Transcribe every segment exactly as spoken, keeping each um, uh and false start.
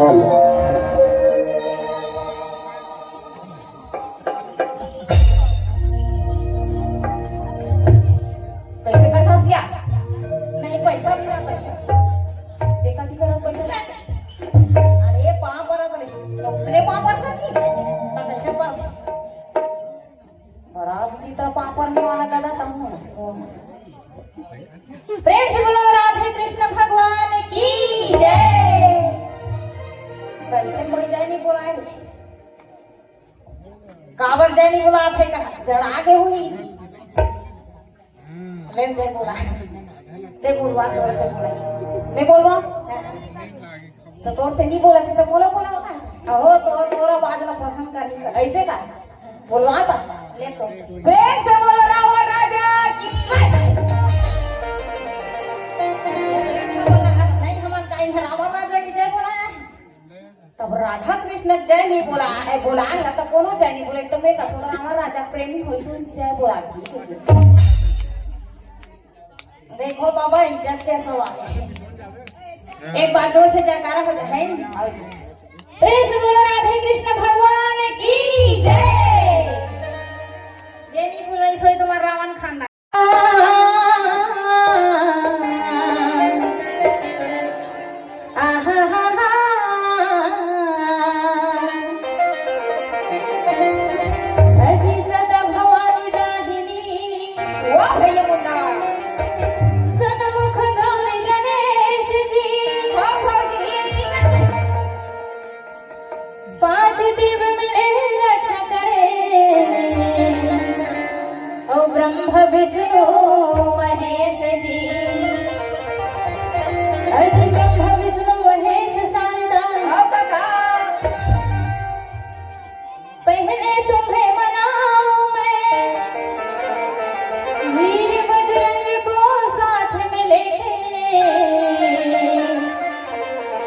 कैसे करथस या? नहीं, पैसा भी ना पैसा। देखा थी करम पैसा ला। अरे, पाँव परत रही। तो उसने पाँव परत रही। तो कैसे पाँव? बड़ा विचित्र पाँव परने वाला दादा तम हो। प्रेम से बोलो राधे कृष्ण भगवान की जय। कैसे कोई जय नहीं बोलाए? काबर जय नहीं बोलात हे कहा? जड़ा के हुई। ले, ले बोला। ले बोलवा, तोर से बोला। ले बोलवा। तो तोर से नहीं बोला, तो बोला, बोला होता। अहो, तो तोरा बात ला पसंद कर ली। ऐसे का? बोलवा था। ले तो। प्रेम से बोलो रावण राजा की। नहीं, हम कहीं रावण राजा की जय बोला है। तब राधा कृष्ण जय नहीं बोला, ए, बोला है, तब कोनो जय नहीं बोले, तो मैं कथो रावण राजा प्रेमी होई, तू जय बोला दी। देखो बाबा, इज्जत के सवाल है। एक बार जोर से जयकारा हो जाए, है नहीं? प्रेम से बोलो राधे कृष्ण भगवान की जय। जय नहीं बोला, इसो तुम्हारा रावण खानदान। अजी सदा भवानी दाहिनी। वाह भैया मुन्ना। सन्मुख गौरी गणेश जी। वाह भौजी। पांच दिव्य मिले रक्षा करे, ओ ब्रह्म विष्णु महेश जी। अरे ब्रह्म विष्णु महेश शारदा, आओ काका। पहले तुम्हें मनाऊं मैं, वीर बजरंग को साथ में लेके,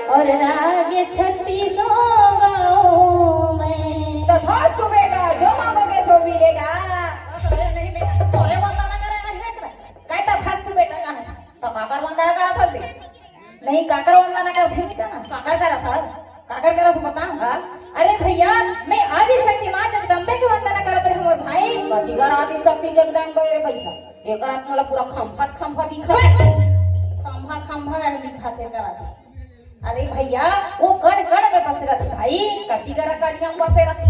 और राग छत्तीसों गाऊं मैं। तथास्तु बेटा, जो मांगोगे सो मिलेगा। नहीं बेटा, तोरे वंदना करे है। काय तथास्तु बेटा का है? तो काकर वंदना करत हस बे? नहीं, काकर वंदना करत हस बेटा ना? काकर करत हस? काकर करत हस बता? हाँ? अरे भैया, मैं आदि शक्ति माँ जगदम्बे के वंदना करत रहे मोर भाई। कतिकर आदि शक्ति जगदम्बे रे भैया? एकर आत्मा ला पूरा खंभा खंभा दिखत हे। खंभा खंभा ला दिखत हे करत हे। अरे भैया, वो कण कण में बसे रथे भाई। कतिकर कनिहा बसे रथे?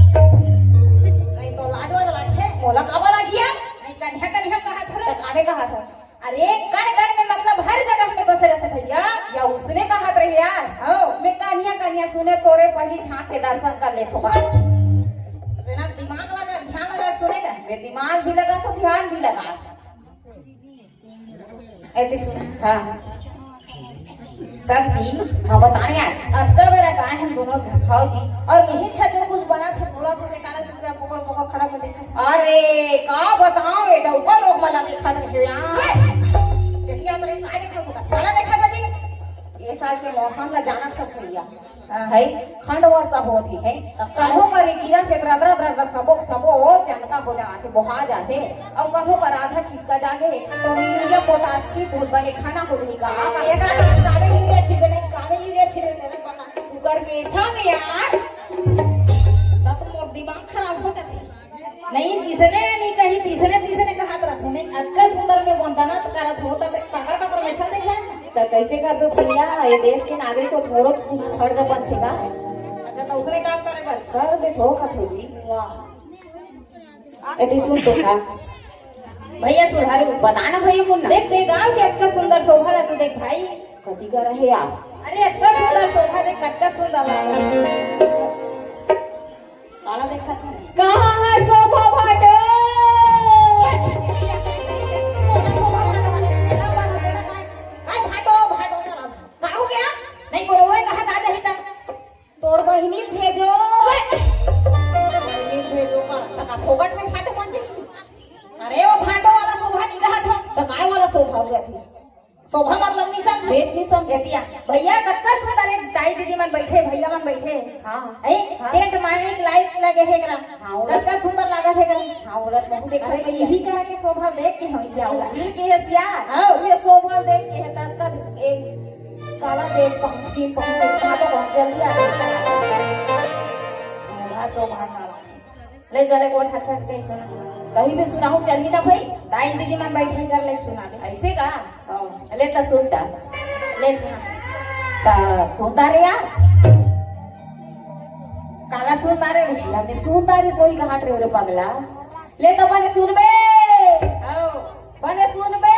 नहीं तो लाज वाला बात है। मोला काबर लागिया? नहीं, कनिहा कनिहा कहा था। तो काबे कहा था? अरे कण कण में मतलब हर जगह में बसे रथे भैया। या उसने कहा था यार? हो। मैं कनिहा कनिहा सुने तोरे पहली झांक के दर्शन कर लेथों। तेरा दिमाग लगा, ध्यान लगा सुने का। मैं दिमाग भी लगा तो ध्यान भी लगा। ए, ते सुन। हाँ। कस जी? हाँ, बता यार। अतका बेरा का है हम दोनों झन? हाँ जी। और मिही छत में कुछ बना था, बोला था, काला चुपचाप बोकर बोकर खड़ा कर देखा। अरे, का बताओ, ये डौका लोग मला देखत रहे यार। देखिए, आप रे, का देखा होगा? काला देखा था जी। ये साल के मौसम का जाना था भैया। है, खंड वर्षा होत ही है, त कभो करे गिरत हे, रद रद रद रद सबो सबो चंदका हो जाथे, बोहा जाथे, अउ कभो कर आधा छितका जागे हे, तो यूरिया पोटाश छीट बहुत बने खाना हो ही का। एकरा काबे यूरिया छिटबे नहीं, काबे यूरिया छिटबे तेरे पता। कुकर के छा में यार, तब तो मोर दिमाग खराब हो जाथे। नहीं, जिसने नहीं कही, तीसरे तीसरे कहत रहते। नहीं, अतका सुंदर में वंदना तो करत हो, तब काकर काकर में छल देखे। त कैसे कर दो भैया, ये देश के नागरिक हो, थोड़ो कुछ फर्ज बनथे का? अच्छा, तो उसने काम करे बस। कर दे, थोक थोड़ी। वाह। ए, तू सुन तो का? भैया सुधारू। बता ना भैया मुन्ना। देख, देख, गाँव के अतका सुंदर शोभा ला तू देख भाई। कतिकर हे यार? अरे, अतका सुंदर शोभा देख, कतका सुंदर लागत। काला देखत हे। कहाँ है शोभा भाटो? काय भाटो, भाटो करत? का हो गया? नहीं बोलो, वो कहा था, नहीं था। तोर बहिनी भेजो। बहिनी भेजो का? तका फोकट में भाटो बन जाई। अरे, वो भाटो वाला शोभा नहीं कहा था। तो काय वाला शोभा हुआ थी? शोभा मतलब नहीं समझे? भेद नहीं समझे। भैया, कतका सुंदर हे, दाई दीदी मन बैठे, भैया मन बैठे। हाँ। ए, हाँ। टेंट माइक लाइट लगे हे एकरा। हाँ, वो कतका सुंदर लागत हे एकरा। हाँ, वो बहुत देखा अरे, है। यही तरह के शोभा देख के हम क्या हुआ? ये के हे सियार? हाँ। ये शोभा देख के हे, तब तक एक साला देख पहुंच, चीन पहुंच, कहाँ पे पहुंच, जल्दी आ। शोभा, शोभा, शोभा। ले चले कोट अच्छा से कहीं सुना। कहीं भी सुनाहूँ चलही ना भाई। दाई दीदी मन बैठे कर ले सुना दे। ऐसे का? हाँ। ले तो सुन ता। ले सुना। ता सुन ता रे यार। काला सुन ता रे भैया, मैं सुन ता रे सोई कहाँ रे रे पगला। ले तो बने सुनबे। आओ। बने सुनबे।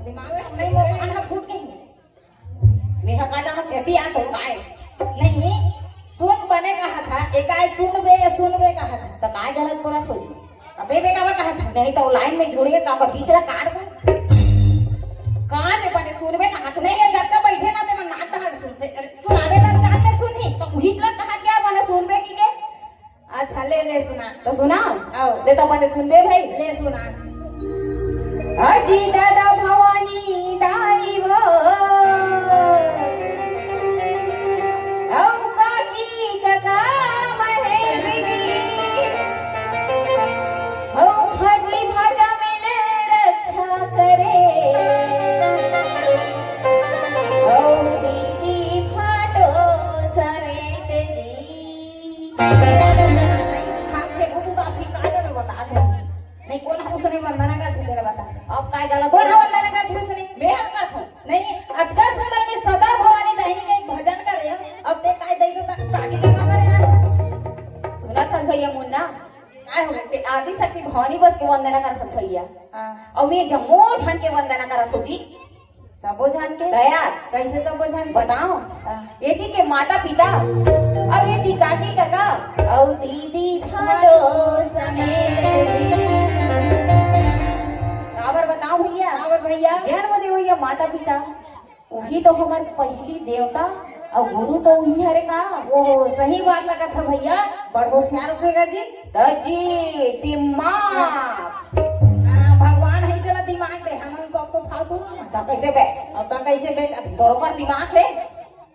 दिमाग में हम नहीं मोबाइल फूट के। मेहा का जाना कहती आ तो काय? नहीं, सुन बने कहा था, एकाय सुनबे, सुनबे कहा था। तो काय गलत बोलत हो जी? अबे बे काबर कहा था? नहीं तो लाइन में जुड़े का पर बीच ला काट दो। कान में बने सुनबे कहा था। नहीं, ये लड़का बैठे ना ते मन नाक दहा सुनते। अरे, सुनाबे तो कान में सुनही। तो उही ला कहा क्या बने सुनबे की के? अच्छा, ले, ले सुना। तो सुना? आओ। ले तो बने सुनबे भाई। ले सुना। अजी दादा भवानी दाई वो, औ काकी कका महेश जी, औ भजी भजा मिल रक्षा करे, औ दीदी फाटो समेत जी। खाक फेंकू तू तो अभी काय करे बता दे। नहीं, कोन ह उसने वंदना करथे तेला बता। अब काय गलत कोन ह वंदना करथे उसने? मैं ह करथों। नहीं, अतका सुंदर में सदा भवानी दाहिनी के एक भजन करे हन। अब ते काय दई तो ता-, ताकि जमा करे यार। सुनत हस भैया मुन्ना? काय हो गए? ते आदि शक्ति भवानी बस के वंदना करत हस भैया। हाँ। अउ मैं जम्मो झन के वंदना करत हो जी। सबो झन के? दया। कैसे सबो झन के? बताओ। हाँ। एती के माता पिता, अउ एती काकी काका, अउ दीदी भाटो समेत। काबर बताओ भैया? काबर भैया? जन्म देवइया माता पिता, उही तो हमर पहिली देवता अउ गुरु तो उही हरे का। ओहो, सही बात लगत ह भैया, बड़ होशियार होएगा जी। त जी, दिमाग। हाँ, भगवान है चला दिमाग दे, हमन सब तो फालतू ना। त कैसे बे? अब त कैसे बे? तोरो कर दिमाग है?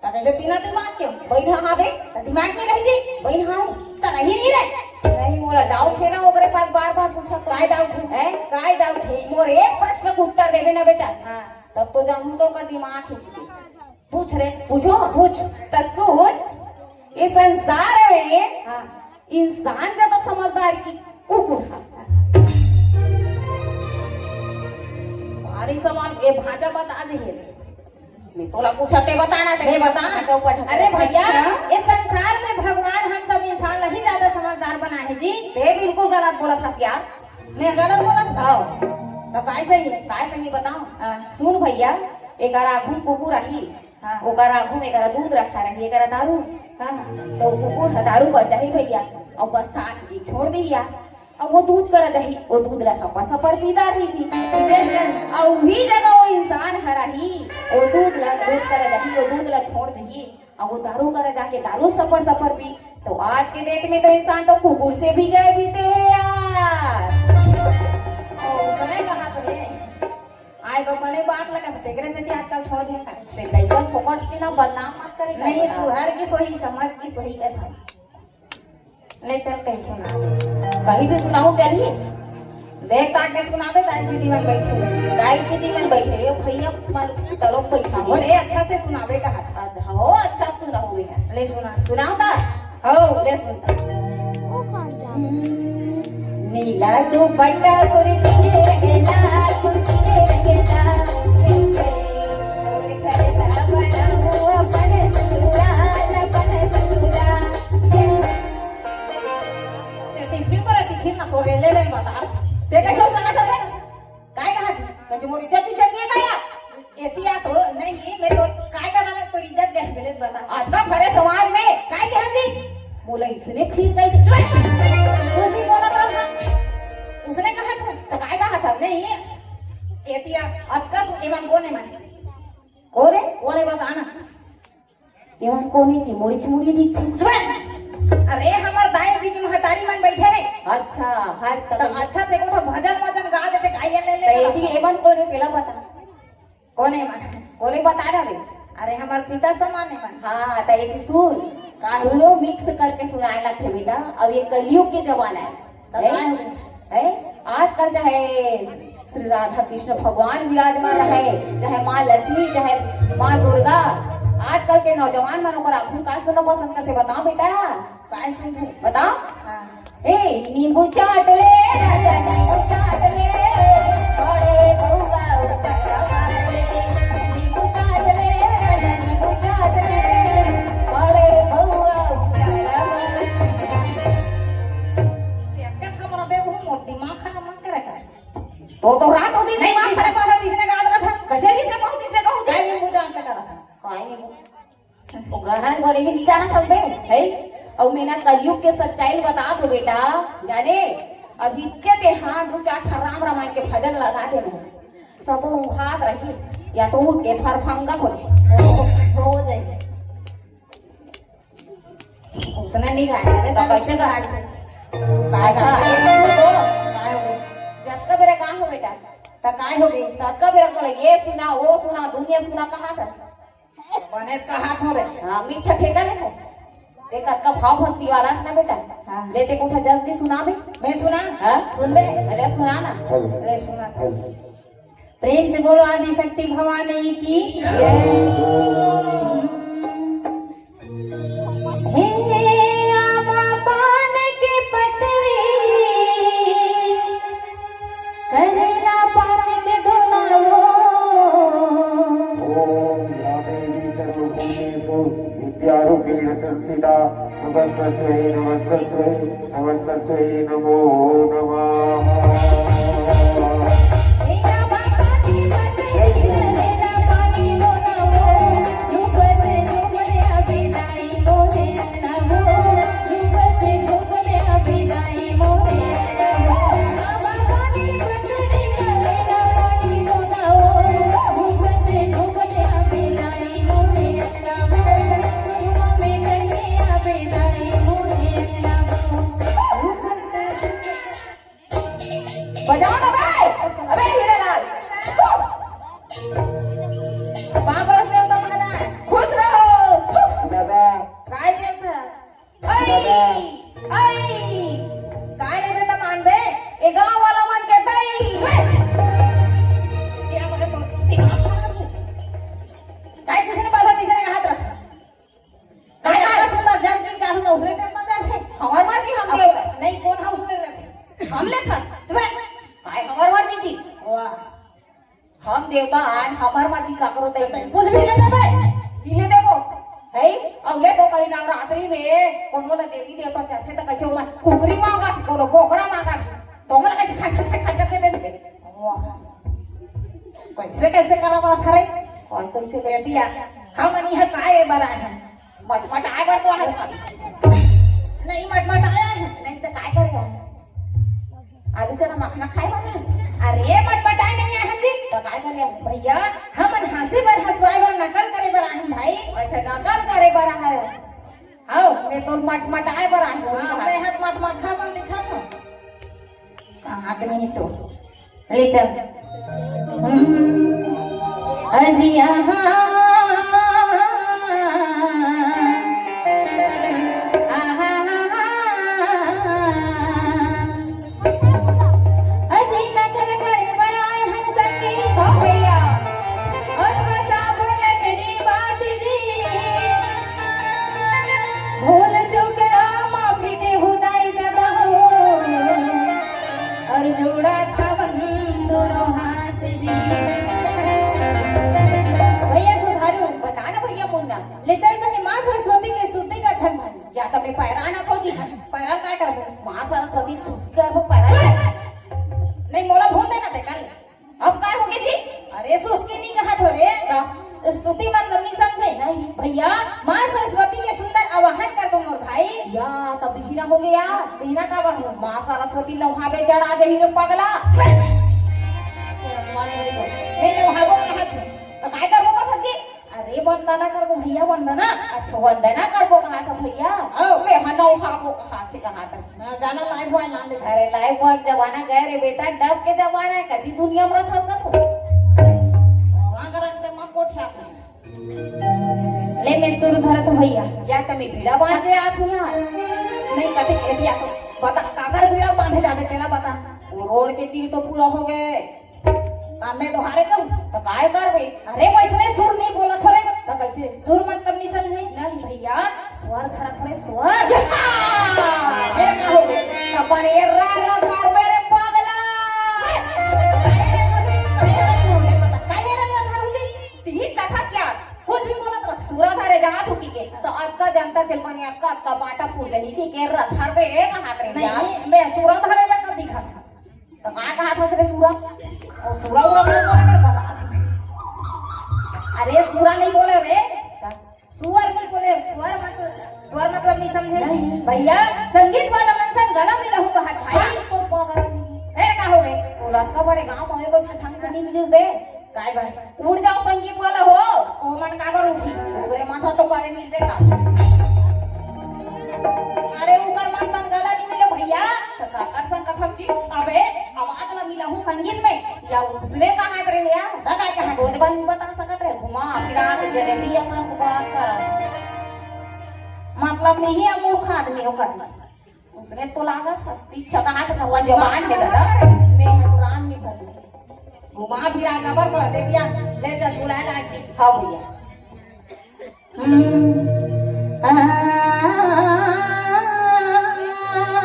त कैसे बिना दिमाग के? बहिन हाँ बे। त दिमाग में रही जी। बहिन हाँ। त रही नहीं रे। नहीं, मोला डाउट है ना, ओकरे पास बार बार पूछा तो। काय डाउट है? हैं? काय डाउट है? मोर एक प्रश्न के उत्तर देबे ना बेटा। हाँ। तब तो जानू तो ओकर दिमाग है। पूछ रे। पूछो? पूछ। त सुन, ये संसार में हाँ। इंसान ज्यादा समझदार कि कुकुर ह? भारी सवाल, ये भाजा बता दे हे। मैं तोला पूछा, ते बताना, ते मैं बता। मैं चौपट हूँ। अरे भैया, अच्छा? ये संसार में भगवान हम सब इंसान ला ही ज्यादा समझदार बना है जी। ते बिल्कुल गलत बोलत हस यार। मैं गलत बोलत हूँ? हाँ। तो काय सही है? काय सही बताओ? हाँ। सुन भैया, एक आगू कुकुर आही, हाँ। ओकर आगू में एकरा दूध रखा रही, एकरा दारू। हाँ, हाँ। तो कुकुर ह दारू कर जाही भैया, अउ बस साथ ही छोड़ दिया। अब वो दूध करा जाही, वो दूध ला सपर सपर पीता रही जी। अउ वही जगह वो इंसान हरा ही, वो दूध ला, दूध करा जाही, वो दूध ला छोड़ दिही, अब वो दारू करा जाके दारू सपर सपर पी। तो आज के डेट में तो इंसान तो कुकुर से भी गए बीते हैं यार। ओ, सुने कहा तो है। आय तो बने बात लगा, तेकरे से कि आजकल छोड़ दे का। ते लइकन फोकट के ना बदनाम मत करे नहीं, का। सुहर की सोही, समझ की सोही कर। ले चल, कहीं सुना दे। कहीं भी सुनाहूँ चलही? देख ताके सुनाबे, दाई दीदी मन बैठे। दाई दीदी मन बैठे, ये भैया मन तलोक बैठा हो। बोले, अच्छा से सुनाबे कहा। अध-, हो, अच्छा सुनाहूँ भैया। ले सुना। सुनाओ ता? हो, ले सुनता। नीला दुपट्टा कुर्ती रे गेला, कुर्ती रे गेला। तोर घर ला बनाऊं अपन ससुराल, अपन ससुराल। टिफिन को रे, टिफिन ना तो रे, ले, ले, बता। ते कैसे हो सकता है? काय कहा तू? कैसे मोर इज्जत, इज्जत नहीं है का यार? एतिया तो नहीं, मैं तो काय कहा ना, तोर इज्जत गए, गलत बता। आज का भरे समाज में काय कहा जी? बोला इसने फिर कही, चुप! कुछ भी बोला तो था। उसने कहा था, तो काय कहा था? नहीं, एतिया, अब कब एमन कोन एमन? कोन है? कोन है बताना। एमन कोन हे जी? मुड़ी चुड़ी दिखथे। चुप! अरे, हमर दाई दीदी महतारी मन बैठे हे। अच्छा, हर तो तक अच्छा से कोनो भजन वजन गा देते, गाइए ले ले तो ये भी एमन कोन हे, तेला बता। कोन हे एमन? कोन हे बता रहा बे? अरे, हमर पिता समान एमन। हाँ, तो ये भी सुन। का? दोनों मिक्स करके सुनाए लगथे बेटा, अब ये कलयुग के जमाना है। तो हैं? काय हो गया? हैं? आजकल चाहे श्री राधा कृष्ण भगवान विराजमान रहे, चाहे माँ लक्ष्मी, चाहे माँ दुर्गा। आजकल के नौजवान मन ओकर आघू का सुनना पसंद करथे, बताओ बेटा? काय सुनथे? बताओ। हाँ। ए, नींबू चाट ले, राजा नींबू चाट ले, बड़े बउआ उतर मार ले। नींबू चाट ले, राजा नींबू चाट ले, बड़े बउआ उतर मार ले। एक थपरा दे, वो मोर दिमाग खराब मत करे कर। तो, तो रात हो दिन नहीं, दिमाग किसने खराब कहा, किसने कहा था? कैसे किसने कहूँ, किसने कहूँ? काय नींबू चाट ले कहा था? काय नींबू? वो गाना एक बार यही जाना था बे, है? अउ मैं ना कलयुग के सच्चाई बतात हो बेटा, जाने? अभी के ते हाँ दू चार ठा राम रामायण के भजन लगा दे ना, सब उघात रही, या तो उठ के फरफंगा हो जाए, हो जाए। उसने नहीं गाया, तो कैसे गाया? अच्छा, एक सुन तो, काय हो गई? जतका बेरा का हो बेटा? त काय हो गई? ततका बेरा को ये सुना, वो सुना, दुनिया सुना, कहा था? बने कहा थो रे। हाँ, मीठा ठेका ले हो। एक अतका भाव भक्ति वाला है ना बेटा। हाँ। ले ते कोठा जल्दी सुना बे। मैं सुना? हाँ? सुन बे। अरे सुना ना। ले सुना। प्रेम से बोलो आदि शक्ति भवानी की। हे आमा पान के पतरी, करेला पान के धुनाओ। ओम या देवी सर्वभूतेषु विद्यारूपिणी संस्थिता नमस्तस्यै नमस्तस्यै नमस्तस्यै नमो नमः। बजाओ ना बे। अबे हीरालाल। पाँव परस देवता महाराज। खुश रहो। दादा। काय देवता? ऐ, दादा। ऐ। काय लेबे त मानबे? ए गांव वाला मन के दई। तेरा मगर तो दिमाग खराब है। काय किसी ने बाधा तीसरे का हाथ रखा? काय ज्यादा सुंदर जन की काहू ना उसरे पे मत जाते। हमार मर्जी हम अब देवता। नहीं, कौन हा उसने रहते? हम लेखा। तुम्हें काय हमार मर्जी जी? वाह। हम देवता आन, हमार मर्जी काकरो तई नहीं। कुछ भी ले देबे। ई ले देबो। है? अब ले तो कहीं नवरात्रि में कोनो ला देवी देवता चढ़ते तो कैसे ओला कुकरी मांगा थी, कोनो बोकरा मांगा थी। तो ओला कैसे खा, खा, खा, खा करके दे देबे। वाह। कैसे, कैसे करा बात हरे? और कैसे दे दिया? हम नहीं है, काय बर आए हैं? मटमटाए बर तो आए हैं। नहीं, मटमटाए आए हैं। नहीं तो काय करे आए हैं? आलू चना मखना खाए बर ना? अरे, मटमटाए नहीं आए हैं जी। तो काय करे आए हैं? भैया, हमन हंसे बर, हंसवाए बर, नकल करे बर आए हैं भाई। अच्छा, नकल करे बर आए हैं। आओ। मैं तो मटमटाए बर आए हूँ। हाँ, मैं हर मटमटा सन दिखा था। कहाँ के नहीं तो। ले चल। हम्म। अजी आहा। आहा। अजी नकल करे बर आए हन संगी। हाँ भैया। और बताबो नकली बात जी। भूल चूक ला माफी दे हो दाई ददा हो। और जोड़ा था बंदरो हाथ जी। भैया सुधारू, बता ना भैया मुन्ना। ले चल पहले माँ सरस्वती के स्तुति करथन भाई। या तो मैं पैरा ना थो जी, पैरा का करबो? माँ सरस्वती सुस्ती करबो पैरा। नहीं, मोला धुन देना ते कल। अब काय होगे जी? अरे सुस्ती नहीं कहा थो रे। का? स्तुति मतलब नहीं समझे? नहीं। भैया, माँ सरस्वती के सुंदर आवाहन करबो मोर भाई। या, तब बिहिना हो गया। बिहिना का बा? माँ सरस्वती नौहावे जड़ा दे हीरो पगला। मैं नौहावो कहा थो। तो काय करबो का सच्ची? अरे वंदना करबो भैया, वंदना। अच्छा, वंदना करबो कहा था भैया। आओ। मैं हा नौहावो कहा थे, कहा था। ना, जाना live boy ना ले। अरे live boy के जमाना गए रे बेटा, dub के जमाना है, कदी दुनिया में रहा था तो। और रंग रंग ते मत कोठिया। ले मैं सुर धरत हूँ भैया। या तो मैं बीड़ा बांध के आत हूँ यार। नहीं कटे के दिया तो बता, काकर बीड़ा बांधे जाबे तेला बता। वो रोड के तीर तो पूरा हो गए। मैं डोहारे कहूँ। त काय करबे? अरे, वइसने सुर नइ बोलत हो रे। त कइसे? सुर मतलब नइ समझे? नहीं। भइया, स्वर धरत हो रे, स्वर। अरे, का हो गे? त बने रा रा धरबे रे पगला। काय रा रा धरहूँ जी? तिही कथा क्या? कुछ भी बोलत रह। सुरा धरे जहाँ थूकी के। त अतका जनता तेल बने अतका, अतका बाटा फूट जाही कि के रा धरबे ए कहात रे नहीं, यार। मैं सुरा धरे जहाँ दिखत हँव। त का कहात हस रे सुरा? अउ सुरा उरा बोल बोल कर बता। अरे सुरा नइ बोले रे। का? सुअर नइ बोले, स्वर मत, स्वर मतलब नइ समझे। नहीं। भइया, संगीत वाला मन सन गला मिलाहूँ कहत भाई। हम तो पगला नहीं। ए, का हो गे? तोला अतका बड़े गाँव म एको झन ढंग से नइ मिलिस बे। काय बर? उठ जाव संगीत वाला हो। ओमन काबर उठही? ओकरे मासा तो काले मिलबे का। अरे, उकर मन सन गला नइ मिले भइया। त काकर सन कथस जी? अबे, आवाज ला मिलाहूँ संगीत में। या उसने कहात रहे यार? त काय कहात? सोच बात नइ बता सकत रहे। घुमा फिरा के जलेबी असन बात कर। मतलब नहीं है मूर्ख आदमी ओकर। उसने तो लागत हस, पीछा कहाँ के सवा जवान है दादा। मैं हनुराम नहीं भरती। घुमा फिरा के बर कर दे दिया, ले जा बुलाए ला के। हाँ भइया। हम्म। आ।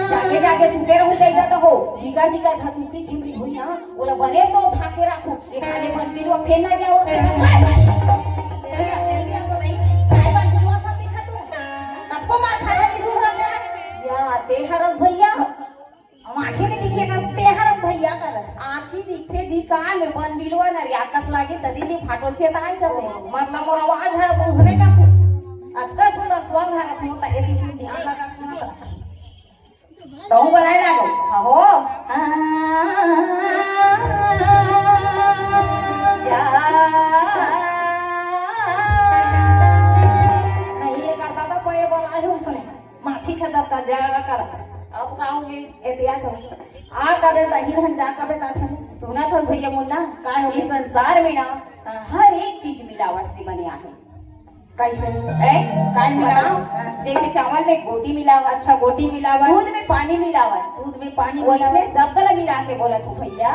जागे जागे सुते रहूं कहिदा त हो, जिकर जिकर धतूती छिमरी होई ना, ओला बने तो ठाके राखू। ये साले बन बिलवा फेर ना जाओ। कतको मार खा खा के सुधरत है। या, ते हरस भइया। हम आँखी नइ दिखे कस, ते हरस भइया कर। आँखी दिखे जी कान में बन बिलवा नरिया कस लागे, तदी नी फाटो चेताए चले। मतलब मोर आवाज है, बुझने का सुन। अतका सुंदर स्वर है, रखो त एती सुन ध्यान लगा सुना त। तहूँ बनाए लागो। अहो। जा। नहीं, ये करता तो कोई बोला है उसने। माछी खा तब का जा कर। अब का होगे? एतिया तो। आ कबे तही रहन जा कबे का था। सुना था भइया मुन्ना, का हो? इस संसार में ना, हर एक चीज मिलावट से बने आहे। कैसे? ए, काय मिलावट? बताओ, जैसे चावल में गोटी मिलावट, अच्छा, गोटी मिलावट। दूध में पानी मिलावट। दूध में पानी वैसने मिलावट। शब्द ला मिला के बोला तू भइया।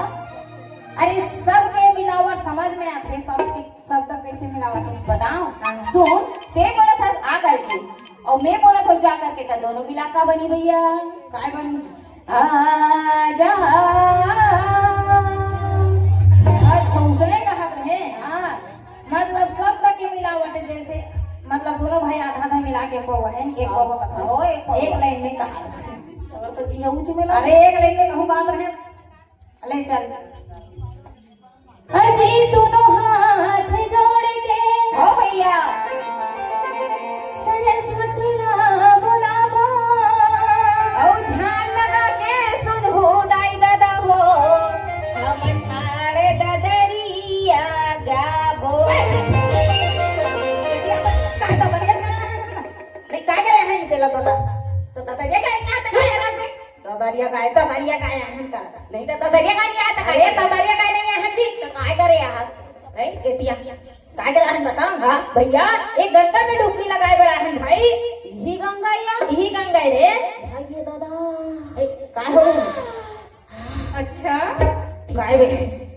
अरे, सब के मिलावट समझ में आथे, सब के, शब्द कैसे मिलावट है? बताओ। हाँ। सुन, ते बोलत हस आ करके, अउ मैं बोलत हूँ जा करके, त दोनों मिला का बनी भइया? काय बनी? आ जा। अच्छा, उसने कहा है। हाँ। मतलब शब्द के मिलावट है, जैसे मतलब दोनों भाई आधा आधा मिला के पौवा है, एक पौवा का था। ओ, एक पौवा। एक लाइन में कहा। अगर तो जी है ऊंच में ला। अरे एक लाइन में कहूँ बात रहे। ले चल। अजी दोनों हाथ जोड़ के हो भइया। सरस्वती ला बुलावा। अउ ध्यान लगा के सुन हो दाई दादा हो, हम ठाड़ ददरिया गाबो। नहीं, का करे है, नहीं देला तो दा। तो दादा, ये का, का, का, का, का, ददरिया गाय, ददरिया गाय आहन का। नहीं तो ददरिया गाय नहीं आता, अरे, ददरिया गाय नहीं आहन जी। तो काय करे आहस? हैं, एतिया। काय करे आहन बताओ? हाँ। भइया, ये गंगा में डुबकी लगाए बर आहन भाई। यही गंगा या? यही गंगा रे। भाई ये दादा। ए, काय हो? अच्छा। काय बे?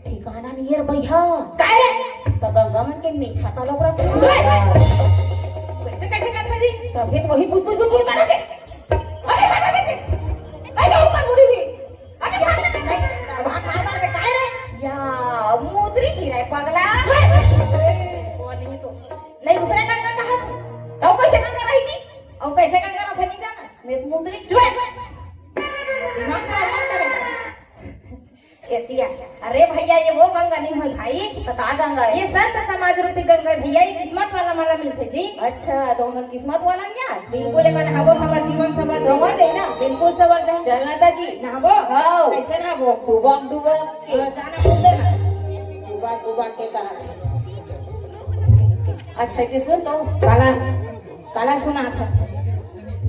ठिकाना नहीं है रे भइया। काय रे? तो गंगा मन के मीछा तलोक रख। कैसे, कैसे करत है जी? तभी तो वही बुद बुद बुद बुद करत है। अरे भाग, भाग, भाग। अरे ऊपर मुड़ी भी। अरे भाग, भाग, भाग। भाग, भाग, भाग, काय रे? या, मुंदरी गिरे पगला। वो नहीं तो। नहीं, दूसरे का, का, कहा? तो कैसे का कर रही थी? और कैसे का कर रहा था, नहीं जाना? मैं मुंदरी चुप। दिमाग खराब मत करेगा। एतिया। अरे भइया, ये वो गंगा नहीं है भाई। तो का गंगा है? ये संत समाज रूपी गंगा है भइया, ये किस्मत वाला मन ला मिलथे जी। अच्छा, तो हमर किस्मत वाला नहीं है? बिल्कुल, एमन हबो, हमर जीवन सफल हो जाए ना। बिल्कुल सफल जाए। चल ना जी। नहाबो? हाँ। कैसे नहाबो? डुबक डुबक के। हाँ, जाना बोलते ना। डुबक डुबक के करा। अच्छा, कि सुन तो। काला, काला सुना था।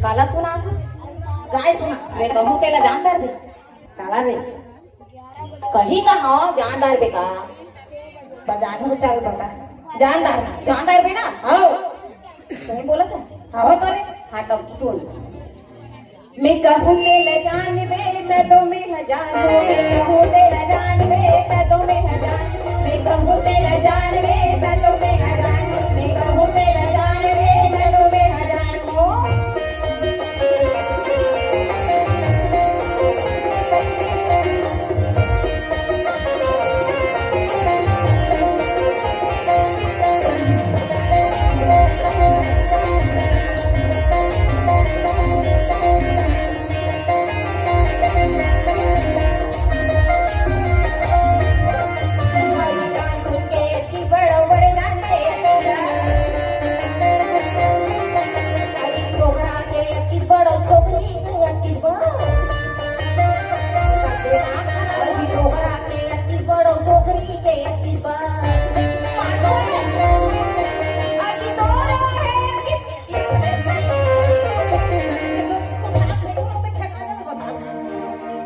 काला सुना था? काय सुना? मैं कहूँ तेला जानदार भी। काला रे। कहीं का हाँ, जानदार बे का। बजानो चल बता। जानदार। जानदार बे ना? हाँ। सही बोला था? हाँ, तो रे। हाँ, तब सुन। मैं कहूँ तेला जान बे, त तो मैं ह जान बे। कहूँ तेला जान बे, त तो मैं ह जान बे। कहूँ तेला जान रे, मैं तो मेरा जान, मैं कहूँ तेला जान रे, मैं तो मेरा जान। ओ।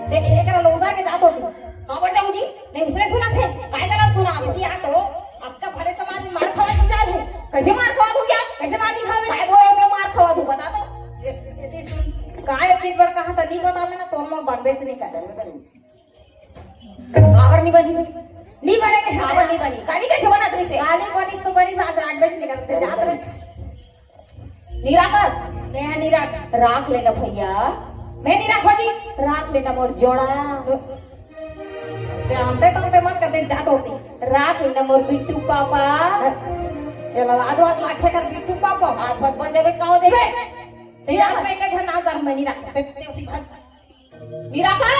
देख, एकरा लो उधर के जात होती। काबर जाऊं जी? नहीं, उसने सुना थे। काय गलत सुना थे? या तो आपका भरे समाज में मार खावा की चाल है। कैसे मार खावा दूं क्या? कैसे मार नहीं खावे? काय बोले होते मार खावा दूं, बता तो। ये, ये सुन, काय एक बार कहा था, नहीं बतावे ना, तो मोर बनबेच नहीं कर। काबर नहीं बनी? नहीं बने के काबर नहीं बनी? काली कैसे बना तुझसे? काली बनिस तो बनिस, आज राख बेच निकलते जात रहे। निराकर, मैं निराक राख लेना भैया। मैं निराक हो जी। राख लेना मोर जोड़ा। ते हमते तो हमते मत करते, जात होती। राख लेना मोर बिट्टू पापा। ये ला लाज वाज लाखे कर बिट्टू पापा। आज बच बच जावे का हो देखे। निराक में के झन आज मैं निराक। ते, ते उसी भाग। निराकर,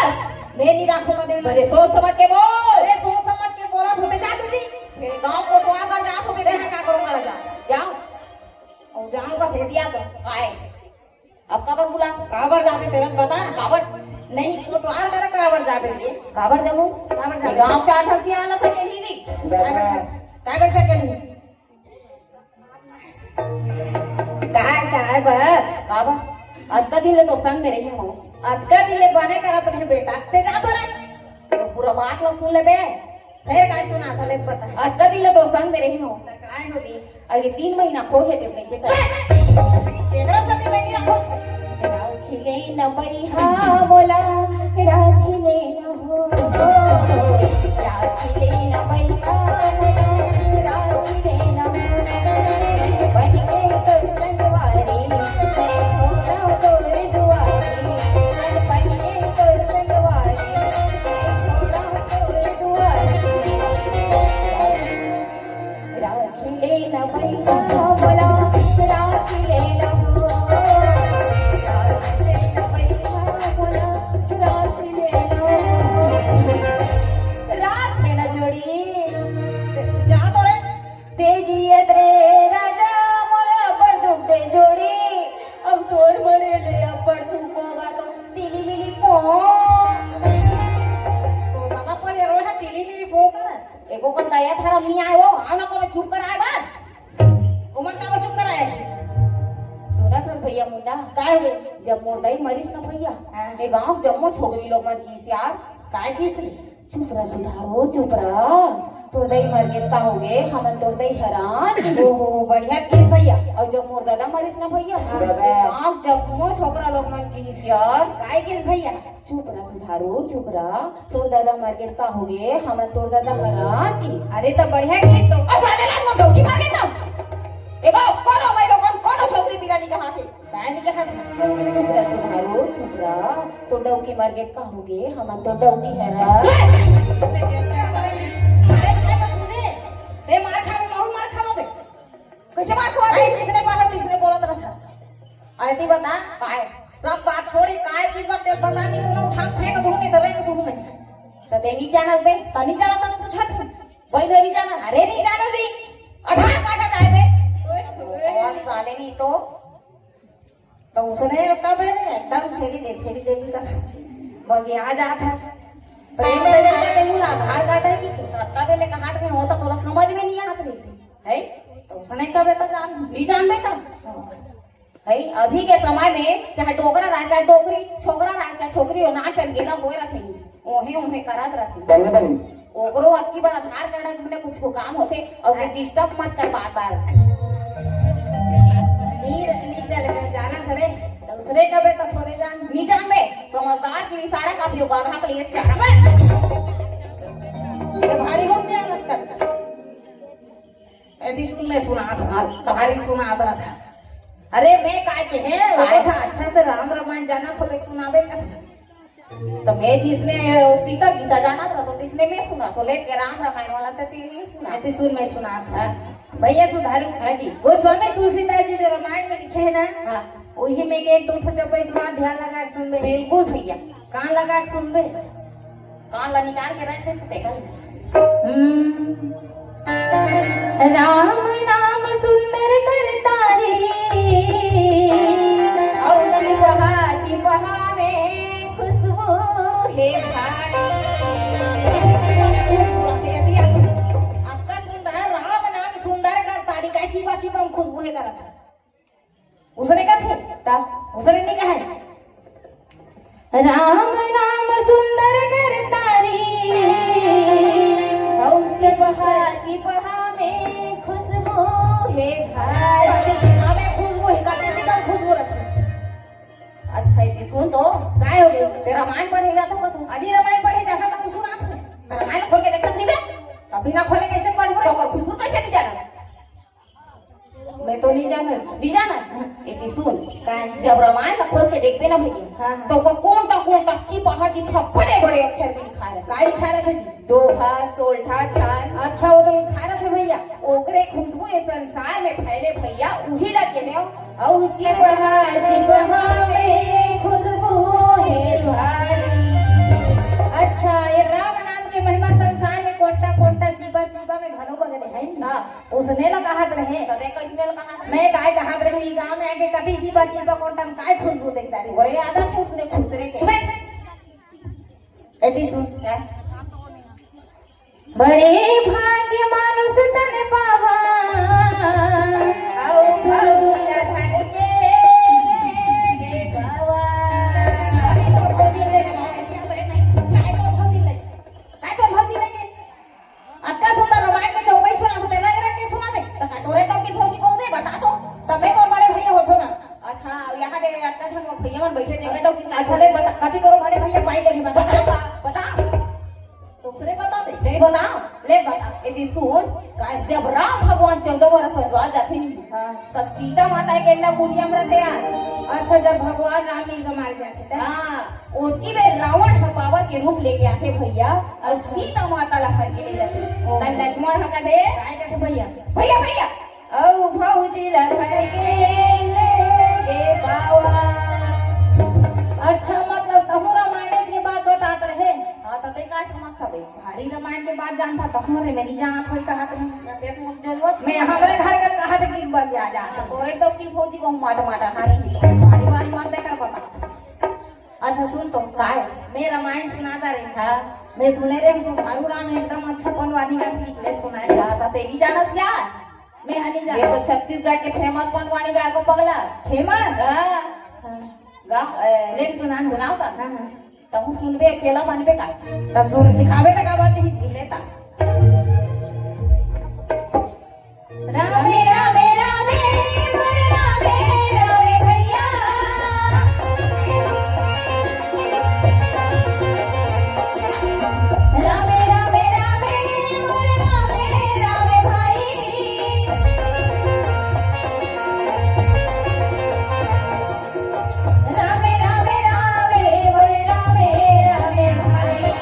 मैं निराक होगा दे। अरे सोच समझ के बोल। अरे सोच समझ के बोला तो मैं जा दूंगी। मेरे गांव कोटवार पर जा तो मैं का करूंगा, जा। जाओ। अउ जाऊंगा भेदिया तो। आए। अब काबर बुला? काबर जाबे तेरा बता। काबर? नहीं, कोटवार मेरा काबर जाबे रे? काबर जाबो? काबर जाबे? गांव चार ठसिया आला सकेली जी। काबर सकेली? काय, काय बर? काबर? अतका दिन ले तोर संग में रहे हो। अतका दिन ले बने करत रहे बेटा। ते जा तो रे। तो पूरा बात ला सुन ले बे। फेर काय सुना था, ले बता। अतका दिन ले तोर संग में रहे हो। त काय हो गई? अरे तीन महीना खो गए, ते कैसे कर? केकरा साथे बेटी रखो? राखी ले न बइहा मोला, राखी ले न हो। राखी ले न बइहा मोला, राखी ले न हो। बन के तोर संगवारी, मैं छोड़ा तोर दुआरी। बन के तोर संगवारी, मैं छोड़ा तोर दुआरी। राखी ले न बइहा मोला, राखी ले न हो। राखी ले न बइहा मोला, राखी ले न हो। राख ले न जोड़ी। जा तो रे। दे जियत रे राजा मोला अब्बड़ दुख दे जोड़ी। अब तोर मरे ले अब्बड़ सुख होगा तो तिली लिली पो। तो दादा पर ये रोए है तिली लिली पो कर। एको कन दया धरम नहीं आए हो, आओ ना कोनो चुप कराए बर। ओमन काबर चुप कराए? सुनत हन भैया मुंडा? काय हो? जब मोर दाई मरिस न भैया, हाँ। ए गांव जम्मो छोकरी लोग मन किस यार। काय किस रे? चुप रह सुधारो, चुप रह। तोर दाई मर गे, का हो गे? हमन तोर दाई हरान। ओहो, बढ़िया किस भैया। अउ जब मोर दादा मरिस न भैया, हाँ। ए गांव जम्मो छोकरा लोग मन किस यार। काय किस भैया? चुप रह सुधारू, चुप रह। तोर दादा मर गे का हो गे? हमन तोर दादा हरा की। अरे त बढ़िया की तो। अउ साले लाल मोर डौकी मर गे त। एगो कोनो भाई लोगन कोनो छोकरी पिला नहीं कहा के। काय नहीं कहा? चुप रह सुधारू, चुप रह। तोर डौकी मर गे का हो गे? हमन तोर डौकी हरा। अरे, अरे, ते मार खावे, बहुत मार खावे बे। कैसे बात हुआ? नहीं, किसने बोला, किसने बोला तेरा था? आयती बता, काय? सब बात छोड़ी, काय चीज बात तेरे पता नहीं, तूने उठा फेंक दूँ, नहीं तो रेंग दूँ मैं। तो ते नहीं जाना बे? तो नहीं जाना तो पूछा तू। भाई, मैं नहीं जाना। अरे, नहीं जाना भी। आधार कार्ड हटाए बे। ओए, ओए। बहुत साले नहीं तो। तो उसने कब है, एकदम छेड़ी दे, छेड़ी दे भी कर। बगी आ जाता है। प्रेम से लेकर ते मुला आधार कार्ड है कि तू? तब पहले कहाँ में होता, तोला समझ में नहीं आता नहीं। है? तो उसने कबे तो जान, नहीं जान बेटा। है, अभी के समय में चाहे डोकरा रहे, चाहे डोकरी, छोकरा रहे, चाहे छोकरी हो, ना चल गेला होए रथे, ओहे, ओहे करत रथे। बने बनिस। ओकरो अतकी बड़ा आधार कार्ड है, तुमने कुछ को काम होथे, और ये डिस्टर्ब मत कर बार बार। नीर, नीर चल गए, जाना थोड़े, दूसरे कबे तो थोड़े जान। नहीं जान बे, समझदार की इशारा का भी होगा, आधा के लिए चारा। ये भारी हो से आलस कर। ऐसी सुन, मैं सुनात हूँ, तुम्हारी सुनात रहा था। अरे मैं का कहे, वो था अच्छा से राम रामायण जानत हो, ले सुनाबे का। तो मैं जिसने सीता गीता जानत रहा, तो इसने मैं सुना, तो लेके राम रामायण वाला तो तेरे नहीं सुना। ऐसी सुन, मैं सुनात हूँ। हाँ। भैया सुधारू। हाँ जी। गोस्वामी तुलसीदास जी जो रामायण में लिखे है ना, हाँ। वही में के एक दो ठो चौपाई सुना, ध्यान लगा के सुनबे। बिल्कुल भैया। कान लगा के सुनबे। कान ला निकाल के रख दे, तो देखा ही नहीं। हम्म। राम नाम सुंदर करतारी, और चिपहा चिपहा में खुशबू है भारी। आपका सुंदर, राम नाम सुंदर करतारी, का चिपहा चिपहा में खुशबू है करतारी। उसने का थे? ता? उसने नहीं कहा है। राम नाम सुंदर करतारी, और चिपहा चिपहा में खुशबू है भारी। अबे खुशबू है, कते से कम खुशबू रखी। अच्छा, ये सुन तो, काय हो गई? तेरा रामायण पढ़े जाता का तू? अजी रामायण पढ़े जाता तो तू सुना था। तो रामायण खोल के देखस नहीं बे? अभी ना खोले कैसे पढ़? तो खुशबू कैसे नहीं जाना? मैं तो नहीं जाना। नहीं जाना? एक सुन, जब रामायण ला खोल के देखबे ना भैया, हाँ, हाँ। तो ओकर कोन टा कोन टा चिपहा चिपहा बड़े बड़े अक्षर में लिखा रहे। का लिखा रहे जी? दोहा, सोलठा, छंद। अच्छा, वो तो लिखा रहे भैया। ओकरे खुशबू ये संसार में फैले भैया, उही ला कहे हो। और चिपहा चिपहा में खुशबू है भारी। अच्छा, ये राम नाम के महिमा संसार में कोन टा कोन टा चिपहा चिपहा में घलो बगरे है ना? हाँ। उसने ला कहत रहे। तबे कैसने ला कहत रहे? मैं काय कहत रहे, ई गांव में आके कभी चिपहा चिपहा कोन टाइम काय खुशबू देखता रही। वही आदत है उसने खुसरे के। सुबह। एती सुन। क्या? बड़े भाग्य मानुष तन पावा। आओ, आओ, दुनिया धन के, के पावा। अभी तो भौजी ले ले, भाई, क्या करे नहीं? काय तो भौजी ले? काय तो भौजी ले के? अतका सुंदर रामायण के चौपाई सुना, सुना, रंग रंग के सुना बे। त का तोरे टौकी भौजी कहूँ बे, बता तो। तबे तो बड़े भैया होथो ना। अच्छा, यहाँ के अतका झन मोर भैया मन बैठे, तेरे टौकी का अच्छा, ले बता, कति तोरो बड़े भैया पाई लेगी, बता। बता, बता। दूसरे बता बे। नहीं बता। ले बता। यदि सुन, का जब राम भगवान चौदह वर्ष वनवास जाथे नहीं, हाँ। त सीता माता के ला कुरिया में रहते यार। अच्छा, जब भगवान राम मिल के मारे जाथे त? हाँ। ओतकी बेर रावण ह बाबा के रूप लेके आथे भैया, अउ सीता माता ला हर के ले जाथे। ओ। त लक्ष्मण ह कथे, काय कथे भैया? भैया, भैया, अउ भौजी ला धर के ले गे बाबा। अच्छा, मतलब तहूँ रामायण के बात बतात रहे? हाँ, त तैं का समझथस बे? भारी रामायण के बात जानथस, तहूँ रे, मैं नहीं जानत होई कहत रहे। या तें तो जरूरत मैं हमरे घर के कहत कि बन जा, जा। हाँ, तोरे टौकी भौजी कहूँ माट माट हारी। बारी बारी मत देकर बता। अच्छा सुन तो, काय? मैं रामायण सुनात रहे। हाँ। मैं सुने रहे, सुधारू राम एकदम अच्छा पंडवानी गाथे, ले सुनाए। हाँ, त तें नहीं जानस यार। मैं हा नहीं ये जानत। तो छत्तीसगढ़ के famous पंडवानी गाय को पगला। Famous? हाँ। हाँ। गाँव, ए, ले सुना ना। सुनाओ त। हाँ, हाँ। तहूँ सुनबे, चेला बनबे का? त सुन, सिखाबे त का बात नहीं। लेता। रामे, रामे, रामे, मोरे रामे, रामे भैया। रामे, रामे, रामे, मोरे रामे, रामे भाई। रामे, रामे, रामे, बोले रामे, रामे भाई।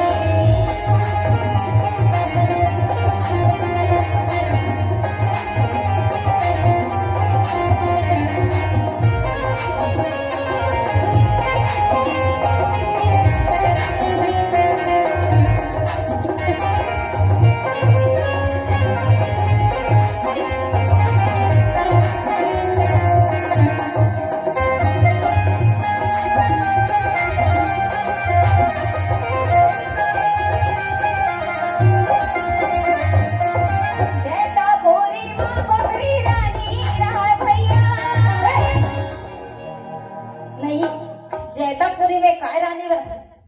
जैतापुरी में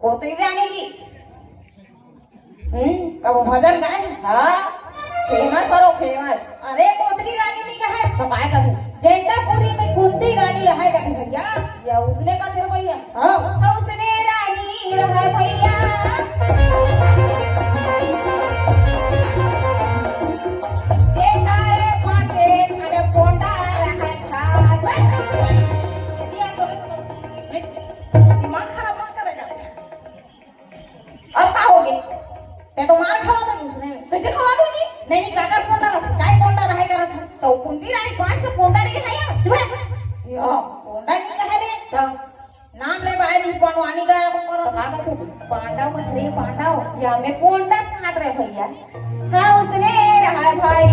कोतरी रानी जी। हम्म, कब भजन गाए? हाँ, famous हरो, famous। अरे, कोतरी रानी नहीं कहे। तो काय कहूँ? जैतापुरी में कुंती रानी रहे कथे भैया। या उसने का फिर भैया? हाँ। उसने रानी रहे भैया। के तारे पोंडा नहीं कहे रे। तो नाम ले भाई नहीं, पनवानी गया को करो। तो का कहते तू? पांडव कथे रे, पांडव। या मैं पोंडा कहात रे भैया। हाँ, उसने रहा भाई।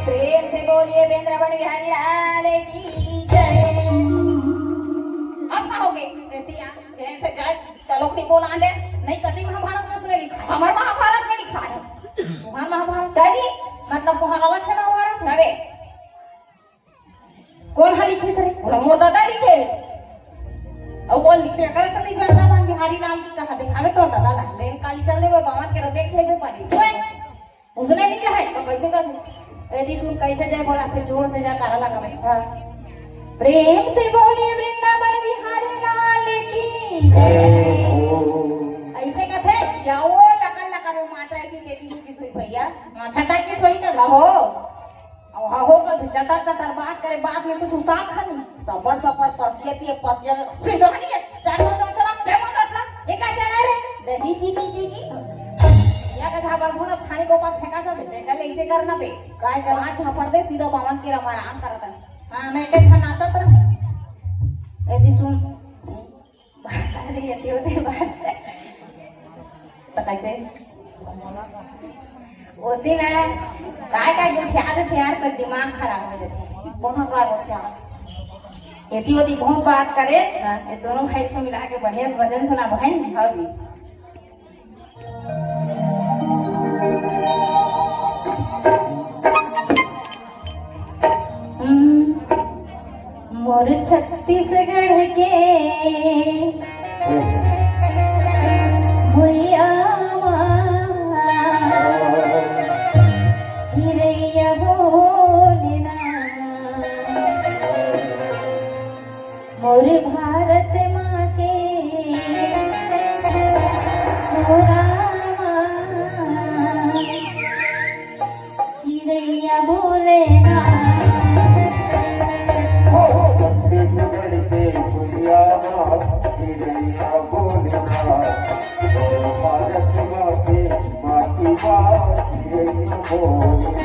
प्रेम से बोलिए वृंदावन बिहारी लाल की जय। अब कहोगे, बेटी यार, चैन से जाए, चलो अपनी बोला दे। नहीं, कटी महाभारत में उसने लिखा है, हमारे महाभारत में लिखा है। तुम्हारा महाभारत? दादी, मतलब तुम्हारा अलग से महाभारत है? तबे। कोन ह लिखे रे? बोला, मोर दादा लिखे। अउ कोन लिखे? अगर सती वृंदावन बिहारी लाल की कहा दिखावे तोर दादा ला। लेन काली चल देवे, बावन के देख लेवे पारी। क्यों है? उसने नहीं कहा है, तो कैसे कर? यदि सुन कैसे जाए बोला, फिर जोर से जा, तारा लगा भाई। हाँ। प्रेम से बोलिए वृंदावन बिहारी लाल की जय। ऐसे कथे? या वो लकन लकन में मात्रा की तेरी की सोई भैया। हाँ, छटा की सोई कर। हो। अब हा हो कथे, चटर चटर बात करे, बात में कुछ साख नहीं। सबर सबर पसिया पिए, पसिया में सीधा नहीं है। चलो, चलो, चलो, ले मत अपना। ये का चला रे? दही चीनी चीनी। या का झापड़ मुंह छानी को पास फेंका था, बेटे, चल ऐसे करना बे। काय कर, आज झापड़ दे, सीधा बावन के रमा आराम करता है। हाँ, मैं के छनाता तो। ए दी सुन। अरे, ये क्यों दे बात? तो कैसे? ओती ना, काय काय गोठिया देथे यार, तो दिमाग खराब हो जाथे। कोनो का गोठिया। एती ओती बहुत बात करे, हाँ। ये दोनों भाई को मिला के बढ़िया से भजन सुना बहन। हाँ जी। हम्म, मोर छत्तीसगढ़ के भुइयां म चिरैया बोले ना, मोर भारत माँ के मोरा माँ। चिरैया बोले ना। ओ, छत्तीसगढ़ के भुइयां म चिरैया बोले ना। ओ, भारत माँ के माटी म चिरैया बोले ना।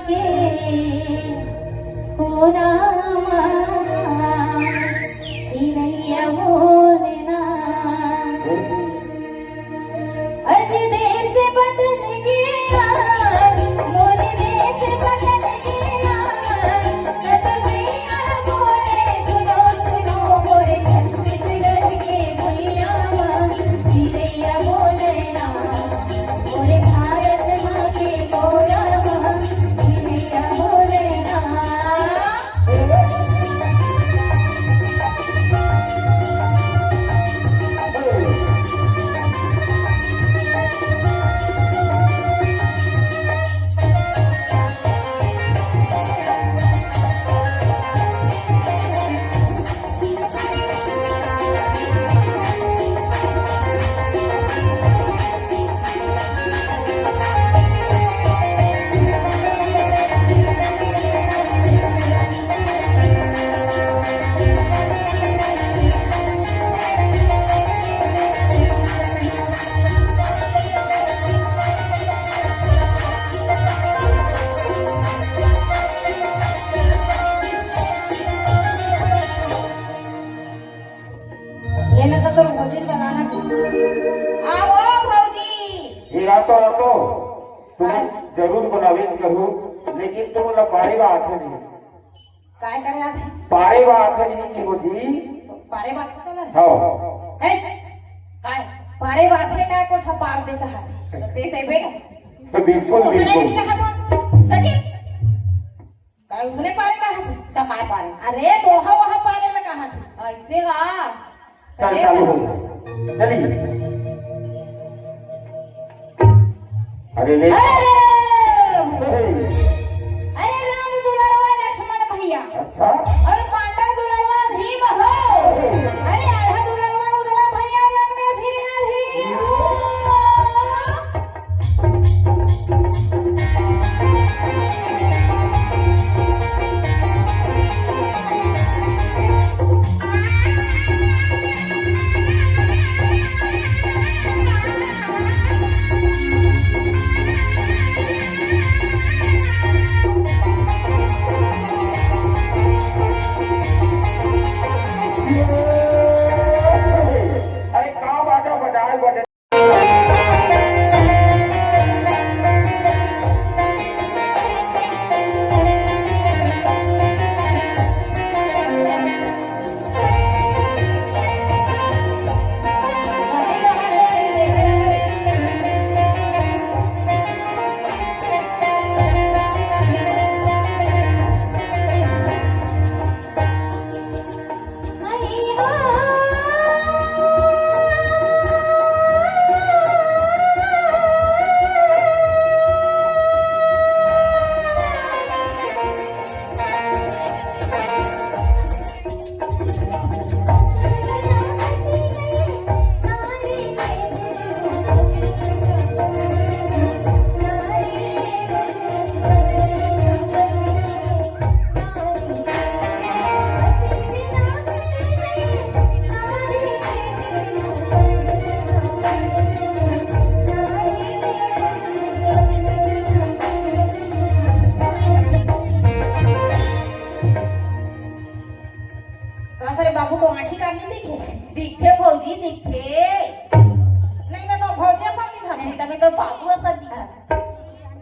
के कोरा मा चिरैया बोले ना। अज देश बदल गया, मोर देश बदल गया। कत भैया बोले, सुनो, सुनो, मोरे छत्तीसगढ़ के भैया मा, चिरैया बोले ना। मोरे भारत माँ के कोरा मा, चिरैया बोले ना। ये ना तो तोर भौजी ल बलाना। आओ भौजी। ये रात तो रातो तुम काय? जरूर बनावे करू, लेकिन तुम ला पारे बात है नहीं। काय करे आथे? पारे बात है नहीं कि भौजी। तो पारे बात है ना? हाँ। ए, काय? पारे बात है, काय कोठा पार दे कहा? ते से बे। तो बिल्कुल, उसने बिल्कुल। नहीं कहा था। कभी? काय उसने पारे कहा था? तो काय पारे? अरे, तो हा वहाँ पारे लगा हाथ। ऐसे का? चल, अरे, चालू हो। चलिए। अरे, ले। अरे, अरे, अरे, अरे। अरे, राम दुलरवा लक्ष्मण भैया। अच्छा। और पांडव दुलरवा भीम हो। अरे, आधा दुलरवा उदला भैया रंग में फिर आधी हो। अरे का बाजा बजाए बजे। का सरे बाबू, तो आँखी कान नहीं दिखे? दिखे भौजी, दिखे। नहीं, मैं तो भौजी असन दिखत हूँ। नहीं, तभी तो बाबू असन दिखत।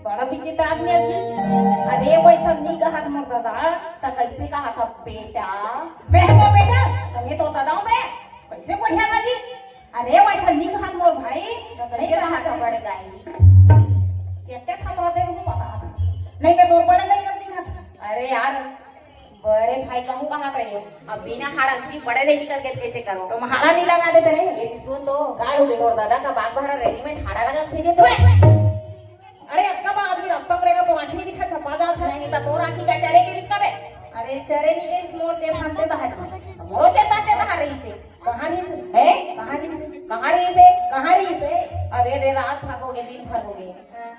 बड़ा विचित्र आदमी असी। अरे, वैसा नहीं कहा था मोर दादा। तो कैसे कहा था बेटा? मैं तो बेटा, तो मैं तो दादा हूँ बे। कैसे बढ़िया था जी? अरे, वैसा नहीं कहा था मोर भाई। तो कैसे नहीं कहा कहा था था। बड़े दाई? कहते था बड़ा दे, वो पता था। नहीं, मैं तो बड़े दाई कर दी ना। अरे यार, बड़े भाई कहूँ कहाँ पे हो? अब बिना हाड़ा की बड़े ले निकल के कैसे करो? तो हाड़ा नहीं लगा देते रे। ये भी सुन तो, काय हो गए? तोर दादा का बाग भाड़ा रेडीमेड हाड़ा लगा फिर ये चुप। अरे, अतका बड़ा आदमी रास्ता में रहेगा तो आँखी नहीं दिखा, छपा जाता है। नहीं तो तोर आँखी का चरे के रिश्ता बे? अरे, चरे नहीं के रिश्ता, मोर चेत हाथ देता है। मोरो चेत हाथ देता है रही से। कहाँ रही से? हैं? कहाँ रही से? कहाँ रही से? कहाँ रही से? अरे रे, रात भर हो गए, दिन भर हो गए।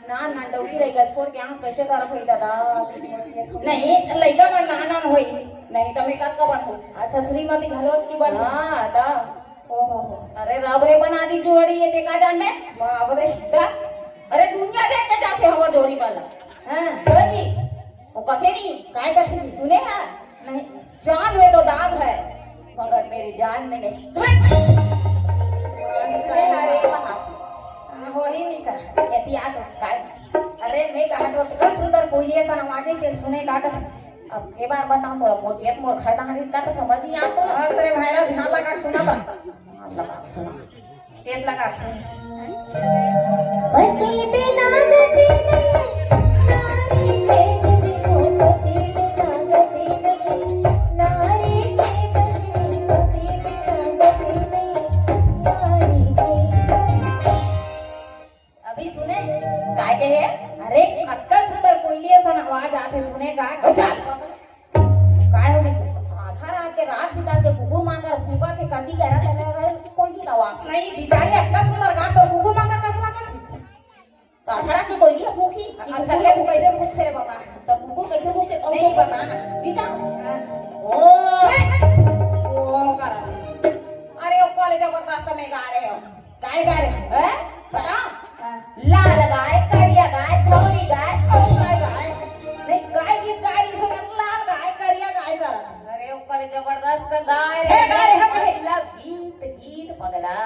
ना, ना, डौकी लइका छोड़ के यहाँ कैसे करत होई दादा? नहीं, लइका मन नान नान होई। नहीं, त मैं कतका बड़ हूँ। अच्छा, श्रीमती घलो की बड़ हूँ। हाँ, त। ओहो हो। अरे, रब रे बना दी जोड़ी, ये देखा जान में। बाप रे। त, अरे, दुनिया देख के जाथे हमर जोड़ी वाला। हाँ। तो जी, वो कथे नहीं, काय कथे नहीं, सुने है? नहीं। चांद में तो दाग है, मगर मेरी जान में नहीं। सुने है रे? हाँ, हो ही नहीं कर। यदि आ तो काय? अरे, मैं कहा तो इतना सुंदर कोयली ऐसा आवाज है कि सुने का कथे। अब के बार बताऊं तो मोर जेठ मोर घर डांगरी का तो समझ नहीं आता। हाँ, तेरे भाई रा ध्यान लगा सुना था। ध्यान लगा सुना। तेज लगा। पति बिना गति नहीं, नारी के गति को, पति बिना गति नहीं, नारी के गति, पति बिना गति नहीं, नारी के। अभी सुने, काय कहे? अरे, अतका सुंदर कोयली असन आवाज आथे, सुने का? अच्छा। काय हो गई? आधा रात के रात बिता के कुकुर मांगर भूखा के कति करा करे, कोयली का आवाज। नहीं, बिचारी अतका सुंदर गात तो कुकुर मांगर कस लागत? तो आधा रात के कोयली भूखी? अच्छा, ले, तू कैसे भूख थे रे बाबा? तो कुकुर कैसे भूखे? नहीं, बता ना। बिता। हाँ। ओ। ओ, करा। अरे, ओ, कॉलेज जबरदस्त में गा रहे हो। काय गा रहे हो? हैं? बता। हाँ। लाल गाय, करिया गाय, धौरी गाय, और काय गाय? नहीं, काय गीत गाय रही हो, लाल गाय, करिया गाय कर। अरे, ओकर जबरदस्त गाय रे, हे गाय रे, हे गाय। मतलब गीत, गीत पगला।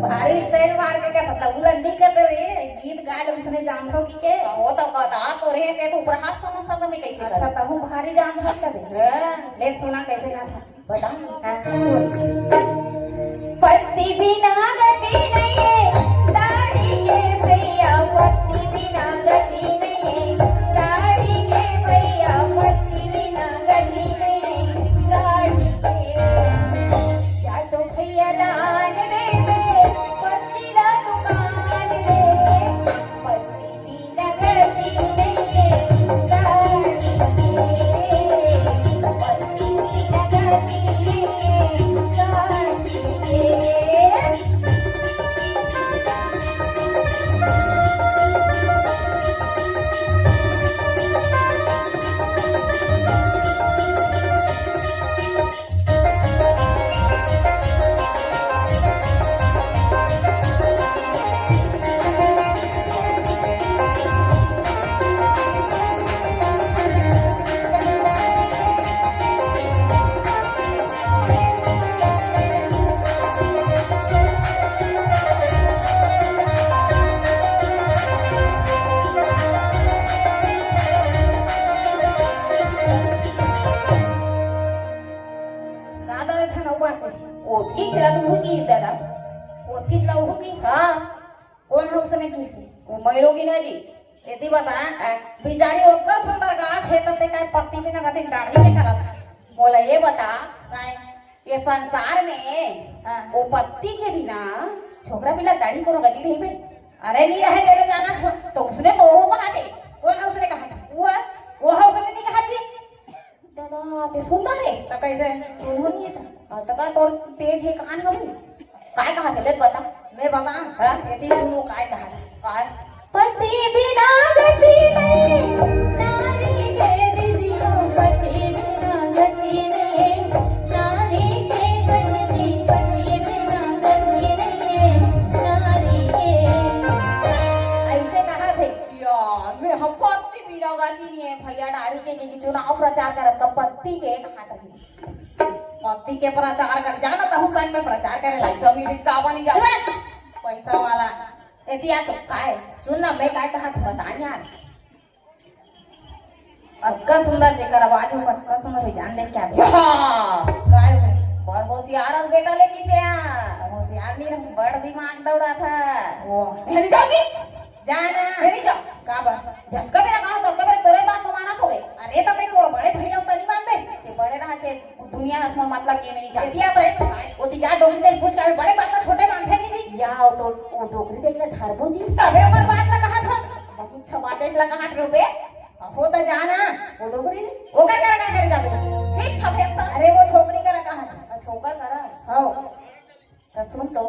भारी स्टाइल मार के क्या पता, उलंदी कर दे रे, गीत गाय लोग उसने जानथो की के? वो तो कहता तो रहे के, तो ऊपर हाथ समझता तो मैं कैसे अच्छा, करूँ? तहु भारी जानथो का दे। हाँ। ले सुना कैसे गाता। बताऊं? हाँ, सुन। पति बिना गति नहीं है, दाढ़ी के भैया, पति बिना गति नहीं है, दाढ़ी के भैया, पति बिना गति नहीं है, दाढ़ी के। या तो भैया दान देवे, पति ला दुकान दे, पति दादा, एठन अउ बाचे। ओतकी चला तू की दादा। ओतकी चला ओहू की। हाँ। कोन ह उसने किसे? वो मैरोगिना जी। एती बता, हाँ। बिचारी ओतका सुंदर गात हे, त ते काय पत्ती बिना गति दाढ़ी के करत हे? मोला ये बता, काय? ये संसार में हाँ। वो पत्ती के बिना छोकरा पिला दाढ़ी कोनो गति नहीं बे। अरे नहीं रहे तेरे जाना तो, तो उसने तो वो कहा थे। कोन ह उसने कहा था? वो है, वो ह उसने नहीं कहा थी। दादा, ते सुनता रे? त कैसे? सुनो नहीं था। अ, त का तोर तेज हे कान हवे? काय कहा थे? ले बता। मैं बता। हाँ? एती सुनो काय कहा थे। काय? पति बिना गति नहीं, नारी के दीदी हो, पति बिना गति नहीं, नारी के गति, पति बिना गति नहीं, नारी के। ऐसे कहा थे। यार, मैं हम पत्ती बिना गति नहीं है, भैया डारी के, के चुनाव प्रचार करत का पत्ती के कहा थे। पत्ती के प्रचार कर जाना, तहु संग में प्रचार करे लाग सब मिलित का बनी जा। अरे! पैसा वाला। एती आ तो काय? सुन ना, मैं काय कहा था, बता यार। अतका सुंदर जेकर आवाज हो, अतका सुंदर हो, जान दे क्या बे? हाँ। काय हो? बड़ होशियार हस बेटा, लेकिन ते आ। होशियार नहीं रहूं, बड़ दिमाग दौड़ा था। वो। मेरी जाओगी? जाना। मेरी जाओ। का बा? जब कबे लगा हो, तब कबे तोरे बात को माना तो बे। अरे, तब एक और बड़े भैया होता नहीं मानबे। ते बड़े रहा चे, दुनिया में असमान मतलब ये में नहीं जाए। एतिया तो एक, वो तो जा डोकरी देख पूछ के, बड़े बात में छोटे मानते नहीं जी। या, वो तो, वो डोकरी देख ले धरबो जी। तबे ओकर बात में कहा था। बहुत अच्छा बात है, इसला कहा था बे। अब हो तो जाना, वो डोकरी नहीं। ओकर करा का करे जाबे? फिर छबे तो। अरे, वो छोकरी करा कहा था। अच्छा, ओकर करा? हाँ। त सुन तो,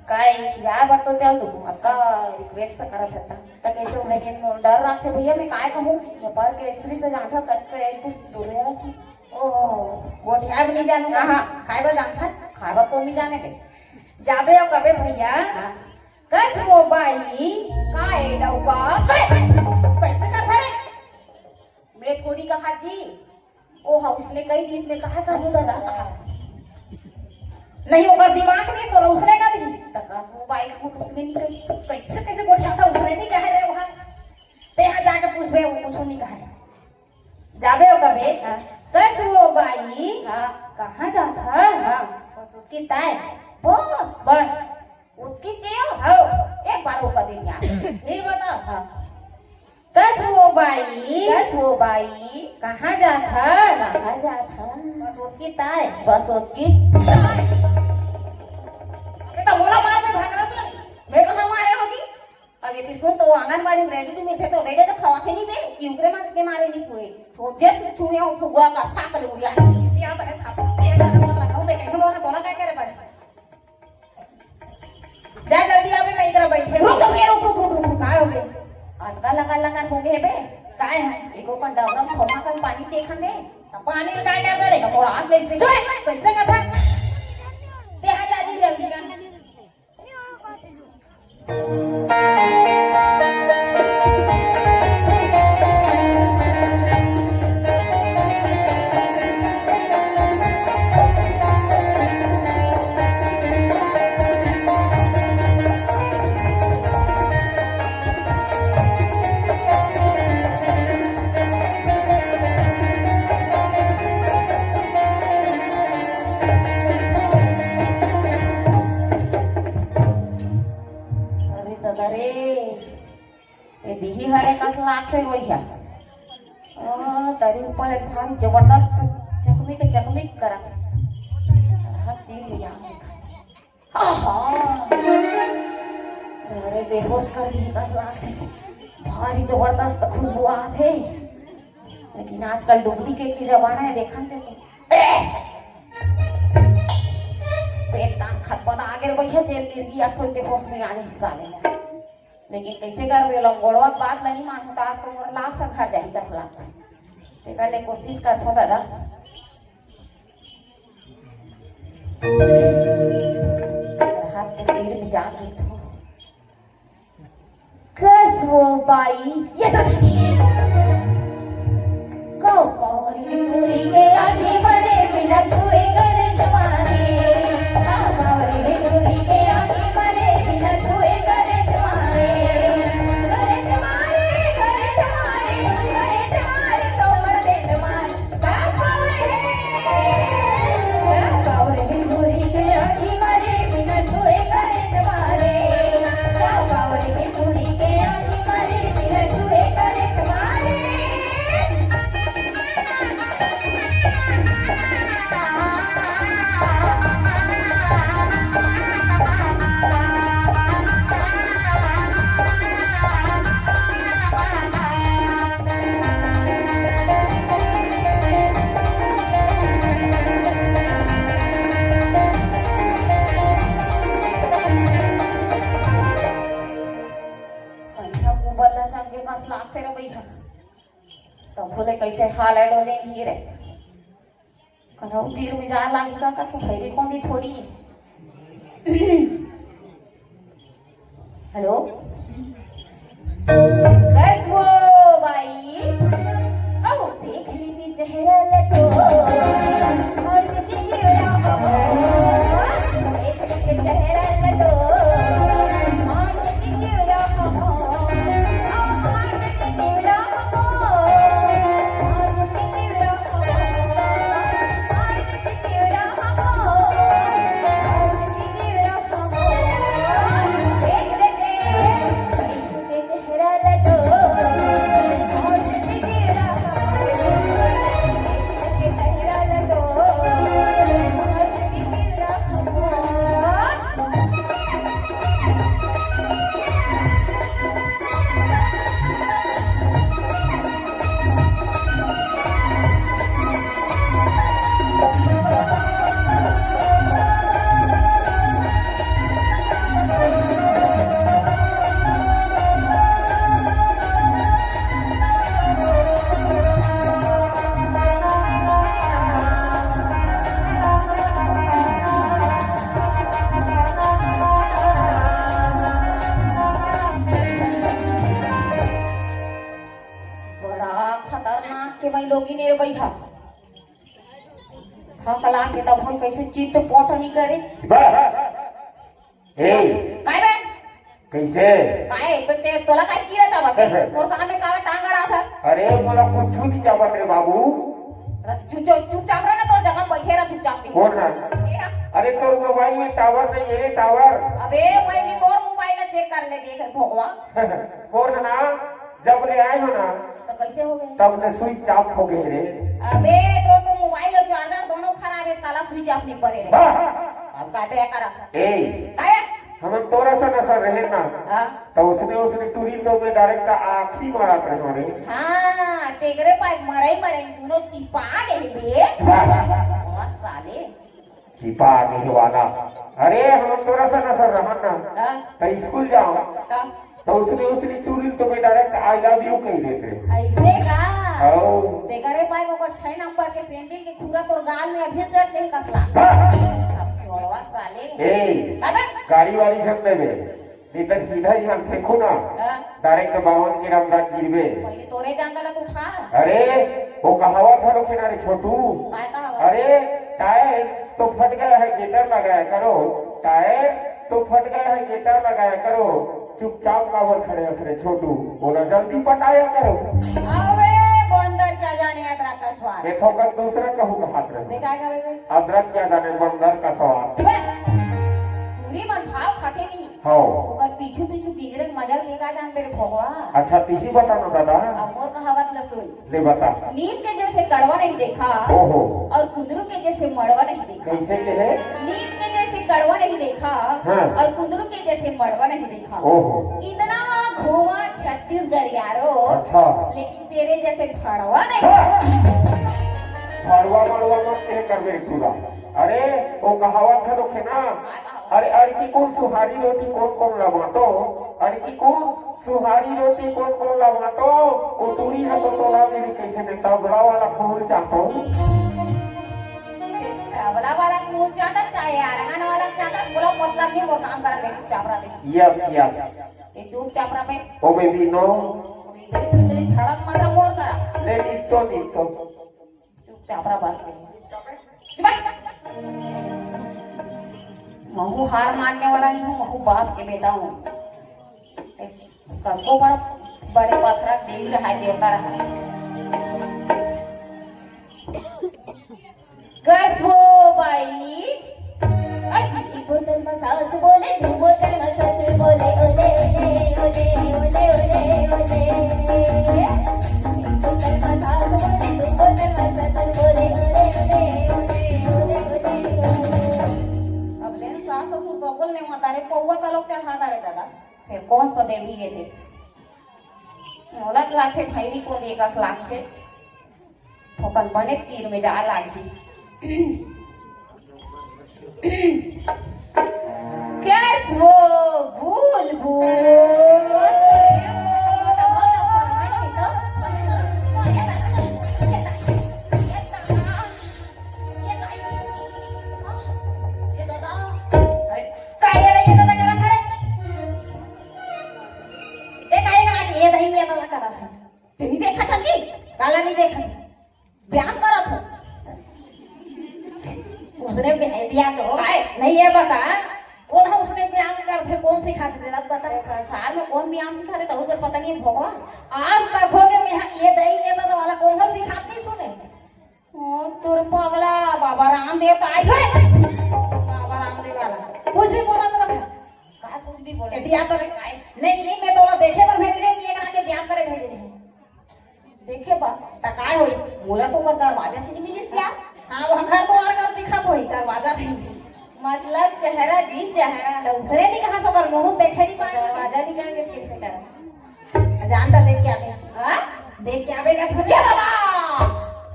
काय, या बर तो चल तू, अतका request करत हता। त कैसे हो गई? मोर डर रखथे भैया, मैं काय कहूँ, ये पर के स्त्री से जान था, कत के कुछ दूर रहे रखे। ओ, गोठिया भी नहीं जानू। हाँ, हाँ। खाए बर जान था? खाए बर कौन नहीं जाने के? जाबे और कबे भैया? हाँ। कस मोबाइल? काय डौका? कैसे कर रे? ए थोड़ी कहा जी, ओ हा उसने कही दिन में कहा का जो दादा। नहीं, ओकर दिमाग नहीं तो उसने का दी। त कस वो बाई को तो उसने नहीं कही। कैसे, कैसे गोठियाता, उसने नहीं कहे रे वहाँ। ते यहाँ जाके पूछबे, वो कुछ नहीं कहे। जाबे ओ कबे, हाँ। कस वो बाई, हाँ। कहाँ जात हस? हाँ। बस ओतकी ताय। बस? बस। ओतकी चेयो? हाँ। एक बार ओ कबे यार। फिर बताओ। हाँ। कस वो बाई, कस वो बाई, कहाँ जात हस? कहाँ जात हस? बस ओतकी ताय। बस ओतकी ताय। अबे तो मोला मार में भाग रहा था। मैं कहाँ मारे होगी? अबे ते सुन तो आंगनबाड़ी में रेडी टू मिलथे तो रेडी तो खवाथे नहीं बे, कि उकरे मन के मारे नहीं पूरे। सोचे से छुए हो फुगवा का फाक ले उड़िया। ये आप अरे था। ये गाना कौन लगा? मैं कैसे बोला? तोला क्या करे पर? जा जल्दी आवे, मैं इधर बैठे हूँ। रुक बे, रुक, रुक, रुक, रुक, काय हो गए? अतका लगा लगा हो गए बे। काय है? एको कन डबरा में थोड़ा कन पानी देखन दे। तो पानी का डर करे? तो मोर हाथ ले से। चुप! कैसे कथा? ते आ जा जी जल्दी कर। अरे दादा रे, ए दिही हरे कस लागथे वही है। ओ, तरी ऊपर एक भारी जबरदस्त चकमिक चकमिक करा। हाथ तीन भैया। आहा! अरे बेहोश कर दिही कस लागथे। भारी जबरदस्त खुशबू आथे। लेकिन आजकल डुप्लीकेट के जमाना है, देखन ते तो। पेट कान खतपता आगे रे भैया, जे मिर्गी अब थोड़ी देर होश में आ जाए हिस्सा लेना। लेकिन कैसे करबे, लंगोड़वा के बात नहीं मानहूं, त आज तो मोर लाश ह घर जाही कस लागथे। तेकर ले कोशिश करथों दादा। हाथ के तीर में जान देथों। कस वो बाई, ये तो दीदी। कौ पावर हिंदूरी के आगे बने बिना छुए करंट मारे। कौ पावर हिंदूरी के आगे बने बिना छुए करंट मारे। करंट मारे, करंट मारे, करंट मारे, सौ परसेंट मारे। कनिहा गोबर ला चंगे कस लागथे रे भैया। तभो ले कैसे हाल है डोले नहीं रे। कनऊ तीर में जा लागी का, का तू भैरी कोनी थोड़ी। हेलो। कस वो बाई, आओ देख लेती चेहरा ले तो। और कुछ जीरा हो, देख लेती चेहरा ले तो। और कुछ जीरा हो, और कुछ जीरा हो। हाँ, कलाम के तब हम कैसे चित्त पट नहीं करे। बा। ए, काय बे? कैसे? काय तो ते तोला काय कीरा चाबत है? मोर काम में कावे टांग अड़ा था। अरे, मोला कुछ नहीं चाबत रे बाबू। चुप, चुप, चुपचाप रह ना, तोर जगह बैठे रह चुपचाप नहीं। कौन रहा? ये हा। अरे, तोर मोबाइल में टावर नहीं है रे, टावर। अबे, मैं भी तोर मोबाइल में चेक कर ले, देख भोगवा। कौन ना? जब ले आए हो ना, तो कैसे हो गए? तब ले स्विच ऑफ हो गए रे। अबे, तो, तो मोबाइल और चार्जर दोनों खराब है, काला स्विच ऑफ नहीं पड़े रे। वाह! अब का पे करा था? ए, काय? हम तोरा सा नसा रहे ना। हाँ। तो उसने, उसने टूरी तो में डायरेक्ट आँखी मारा था हमारे। हाँ, तेगरे पाए मरई मरई दोनों चिपा गए बे। वाह! वाह, साले। छिपा के वाला। अरे, हम तोरा सा नसा रहन ना। हाँ। तो स्कूल जाओ। हाँ। तो उसने, उसने टूरी तो में डायरेक्ट "I love you" कह देते। ऐसे का? ओ। तेकरे पाए ओकर छह नंबर के सैंडल के खूरा तोर गाल में अभी चढ़ के ही कसला। हाँ। अब छोड़वा साले। ए, दादा। गाड़ी वाली झंडे में। नहीं तो सीधा ही हम फेंकू ना, हाँ। डायरेक्ट बावन के रामदास गिरबे। पहले तोरे जांगल को उठा। अरे, वो कहावत घलो के ना रे छोटू। काय कहावत? अरे, टायर तो फट गया है, गेटर लगाया करो। टायर तो फट गया है, गेटर लगाया करो। चुपचाप काबर खड़े हस रे छोटू, बोला जल्दी पटाया करो। अबे बंदर क्या जाने अदरक का स्वाद। ये थोकन दूसरा कहू कहात रहे। देखा क्या बे? अदरक क्या जाने बंदर का स्वाद। सुबह पूरी मन भाव खाते नहीं। हाँ। ओकर पीछू पीछू बिगड़े मजा के का जान मेरे भगवा। अच्छा, तिही बता ना दादा। अब मोर कहावत ल सुन। ले बता। नीम के जैसे कड़वा नहीं देखा ओहो। और कुंदरू के जैसे मड़वा नहीं देखा। कैसे के है? नीम के जैसे कड़वा नहीं देखा हाँ। और कुंदरू के जैसे मड़वा नहीं देखा। ओहो। इतना घूमा छत्तीसगढ़ यारो। अच्छा। लेकिन तेरे जैसे फड़वा नहीं। हाँ। फड़वा मड़वा मत कहे कर मेरे पूरा। अरे, वो कहावत है तो ना। अरे, अड़की कौन सुहारी रोटी कौन कौन ला बांटो? अड़की कौन सुहारी रोटी कौन कौन ला बांटो? वो दूरी है तो तोला मेरी कैसे में तबला वाला फूल चाटो। तबला वाला फूल चाटो, चाहे आरंगन वाला चाटो, बोलो मतलब नहीं, वो काम करा दे, चुपचाप रह दे। Yes, yes. ये चुपचाप रह बे। ओ बेबी, नो। बेबी से चली झड़क मार रहा, वो करा। ले, नीतो, नीतो। चुपचाप रह, बस। चुप। महू हार मानने वाला नहीं हूँ, महू बाप के बेटा हूँ। कतको बड़ा, बड़े पथरा देवी रहा, देवता रहा। कस वो बाई, अजी की बोतल में सास बोले, दो बोतल में ससुर बोले, ओले, ओले, ओले। एक बोतल में सास बोले, दो बोतल में ससुर बोले, ओले, ओले, ओले, ओले, ओले। अब ले सास ससुर तो बोलने मत आ रहे, पौवा का लोग चढ़ा रहे दादा। फिर कौन सा देवी ये थे? मोला तो लागथे भैरी कोन एकस लागथे। थोकन बने तीर में जा लागही। कैस वो बुलबुल। ये दादा, ये दादा, अरे, काय रे, ये दादा, काय रे? ए, काय करा, ये दाई, ये दादा, करा था। तें नइ देखत हस जी? काला नइ देखत? व्यायाम करत हों। उसने बे-, दिया तो। काय? नहीं, ये बता, कोन ह उसने व्यायाम करथे, कोन सिखाथे तेला बता। संसार में कोन व्यायाम सिखाथे, तहू के पता नहीं भोगवा। आज तक हो गए, मैं ये दई, ये ददा वाला कोन ह सिखात नहीं सुने। ओ, तोर पगला, बाबा रामदेव तो आए थे। बाबा रामदेव वाला। कुछ भी बोला तो बता। का कुछ भी बोले? एटिया तो रे, काय? नहीं, नहीं, मैं तोला देखे बर भेजे रहे, कि एकरा के व्यायाम करे भेजे रहे। देखे बा, त काय होइस? मोला तो ओकर दरवाजा से नहीं मिलिस यार। हाँ, वो घर द्वार का दिखत होई, दरवाजा नहीं। मतलब चेहरा जी, चेहरा। तो उसने नहीं कहा सबर, मुंह देखे नहीं पाए। दरवाजा नहीं कहेंगे, कैसे करा? जान त देख के आबे। हाँ? देख के आबे का थोड़ी। ये बाबा!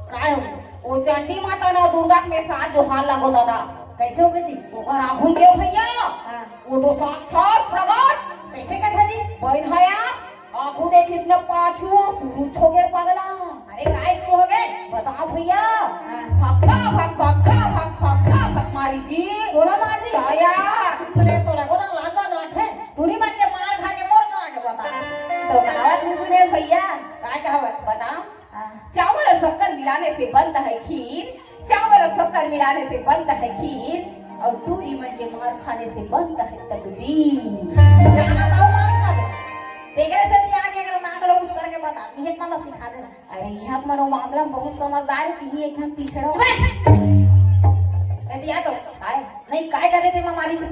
काय हो? वो चंडी माता नौ दुर्गा के साथ जो हाल लगो दादा। कैसे हो गई जी? ओकर आघू के भैया। हाँ। वो तो साक्षात प्रगट। कैसे कथा जी? बहन है यार। आघू देखिस न पाछू, सुरु हो गे पगला। अरे, काय सुरु हो गे? बताओ भैया। हाँ। भक्का, भक, भक्का, भक, भक्का, भक मारी जी। बोला मार दी। का यार? सुने तो लगो ना, लाज वाज रखे। टूरी मन के मार खा के मोर का आगे बता। तो कहावत नहीं सुने भैया? काय कहावत? बताओ। हाँ। चावल और शक्कर मिलाने से अउ टूरी मन के मार खाने से बनता है तकदीर। जाना तो मार खावे। तेकरे से भी आगे अगर नाक लो उठ करके बता, ये मन ला सिखा देना। अरे, यहाँ पर वो मामला बहुत समझदार है, कि एक हम पिछड़ा। चुप रह। ए, दिया तो। काय? नहीं, काय करे थे मारी से?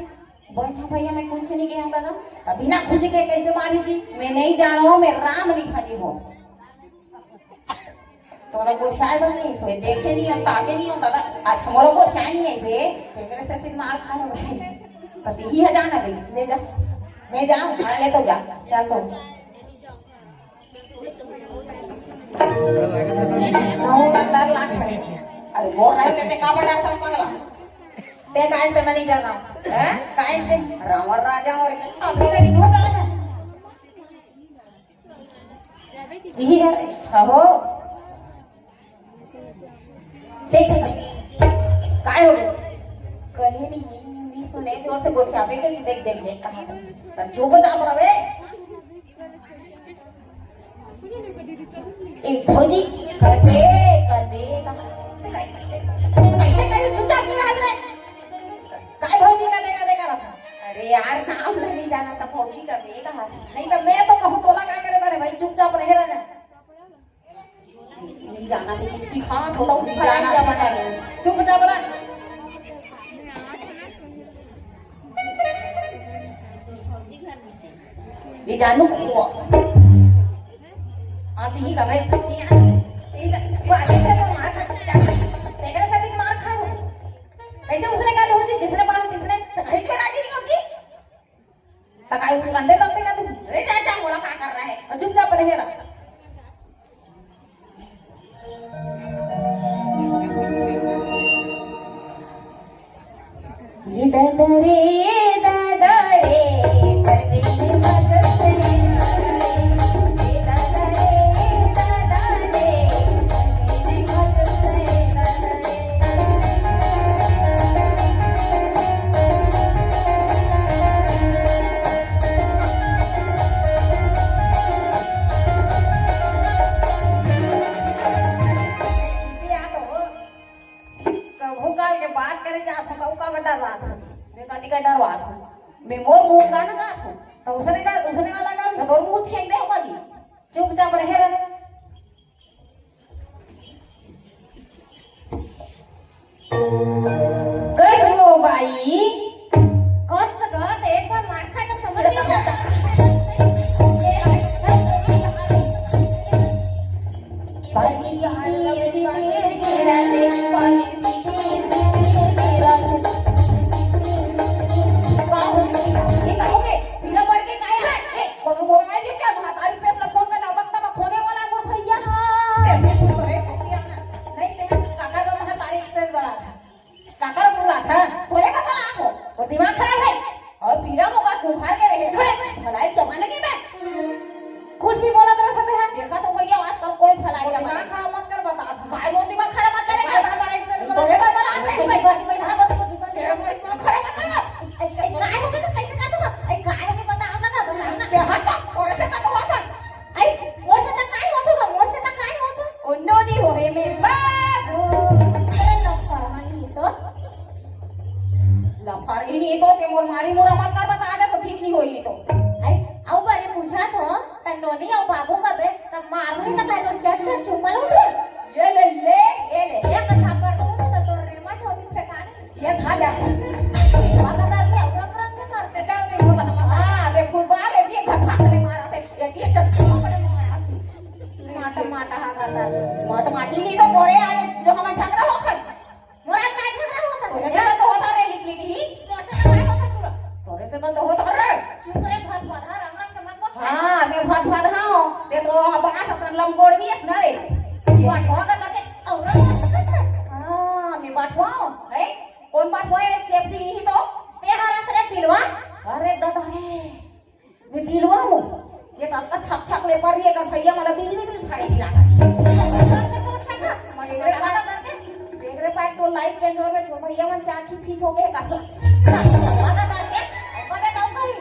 बैठा भैया, मैं कुछ नहीं कहा दादा। तब बिना खुशी के कैसे मारी थी? मैं नहीं जानो, मैं राम लिखा दी हूँ। तोरा गोठियाए बर नहीं सोए, देखे नहीं हो, ताके नहीं हो दादा। अच्छा, मोरो गोठियाए नहीं ऐसे, तेरे से फिर मार खाए हो भाई। तो यही है जाना भाई, ले जा। मैं जाऊँ, हाँ, ले तो जा, चल तो। बहुत डर लाग रहे। अरे, बोल रहे थे, ते का बड़ा था पगला? ते काहे से मैं नहीं डर रहा हूँ? हैं? काहे से? रावण राजा और अभी नहीं छोटा है। यही है। हो। देख, देख, देख। काय हो गया? कहीं नहीं, नहीं सुने, जोर से गोठियाबे के, देख, देख, देख, कहाँ था? तो चुप हो जा, बराबर है। ए, भौजी, कर दे, कर दे, कहाँ? ऐसे कहीं चुपचाप नहीं रह रहे। काय भौजी का देखा, देखा रहा था? अरे यार, नाम ला नहीं जाना था, भौजी का देखा था। नहीं तो मैं तो कहूँ, तोला का करे बारे भाई, चुपचाप रहे रहना। नहीं जाना तो कुछ सिखा, थोड़ा कुछ नहीं जाना क्या बना है। चुप जा बना। ये जानू को आती ही का भाई, ये जानू, ये जा-, वो आते थे तो मार खा, तेरे साथ ही मार खाए हो। कैसे उसने कहा होती, जिसने मारू, तिसने, तो कहीं पर राजी नहीं होती। तकाई उठ कांदे तब तक तू, अरे चाचा, मोला का कर रहा है? और चुपचाप रहे रहा। ये दादा रे, दादा रे, परवीन बजत रे, दादा रे, दादा रे, परवीन बजत रे, दादा रे। कभू काल के बात करे जात हो, त ओका बता बात हो। मैं कदी का डरवात हो। मैं मोर मुंह का ना बात हो। त उसने का, उसने वाला का, मैं तोर मुंह छेक दे होगा जी। चुपचाप रहे रहे। कस गो बाई। कस ग, त एक बार मार खा के समझ नहीं आता। पानी सिटी सिटी गिरा दे, पानी सिटी सिटी गिरा दे। का हो गई? ये का हो गई? पीला पड़ के काय है? ए, कोनो मोबाइल है क्या? महतारी पे से फोन करना, वक्त में खोने वाला मोर भैया हा। ए, बिल्कुल तो है, भैया ना। नहीं, तेरे काका का महतारी एक्सीडेंट बड़ा था। काका बुला था, तोरे का तलाक हो। और दिमाग खराब है। और पीला मोका कुंभार के रहे। चुप है, भलाई जमाने की मैं। कुछ भी बोलत रहत है। देखा तो भैया, आजकल कोई भलाई का दिमाग खराब मत कर, बता था। काय मोर दिमाग खराब मत करे, काय बार-बार एक्सीडेंट तोरे बर बना है। तेरा मोर दिमाग खराब मत कर। ए, ए, काय हो गया तो कैसे का तो? ए, काय हो गया बताओ ना, का बताओ ना। क्या हाथ का? तोरे से का तो हुआ था? ए, मोर से तक काय होत हो? मोर से तक काय होत हो? उन्नो नहीं होए में बाबू। अरे लफरही तो। लफरही नहीं तो के मोर मारी मोरा मत कर, बता दे तो ठीक नहीं होई नहीं तो। आई, अउ बने पूछा तो, त नोनी अउ बाबू कबे, त मारू ही त काय तोर चट चट चुम्मा लूं। ये ले ले, ये ले। एक झापड़ दूं ना त तोर रेमट होती फेंका दे। ये खा जा। माता दादा के रंग रंग के करते जाते हो। हाँ, बे फुटबॉल है, ये झपक ले मारा थे। ये, ये चट चट मारा। माटा माटा हा करता। माटा माटी नहीं तो तोरे आले जो हमारा झगड़ा होता। मोर आज काय झगड़ा होता? तोरे से तो होता रे, लिख लिख ही। तोरे से तो काय होता पूरा? तोरे से तो होता रे। चुप रे, भत भत, हाँ, रंग रंग के मत बोल। हाँ, मैं भत भत हाँ। ते तो बांस असन लमगोड़ भी है ना रे। बांठवा का करके औरत। हाँ, मैं बांठवा हूँ, है? कौन बांठवा है रे? केपटी नहीं तो। ते हरा से रे पिलवा। अरे दादा रे। मैं बिलवा हूँ। ये तो आपका छक छक ले पर भी एक भैया मला बिजली बिल भरे नहीं लागा। मेरे पास, मेरे पास तो लाइट के जोर में तो भैया मन क्या की फीट हो गए का। वादा करके, अबे तो कहीं।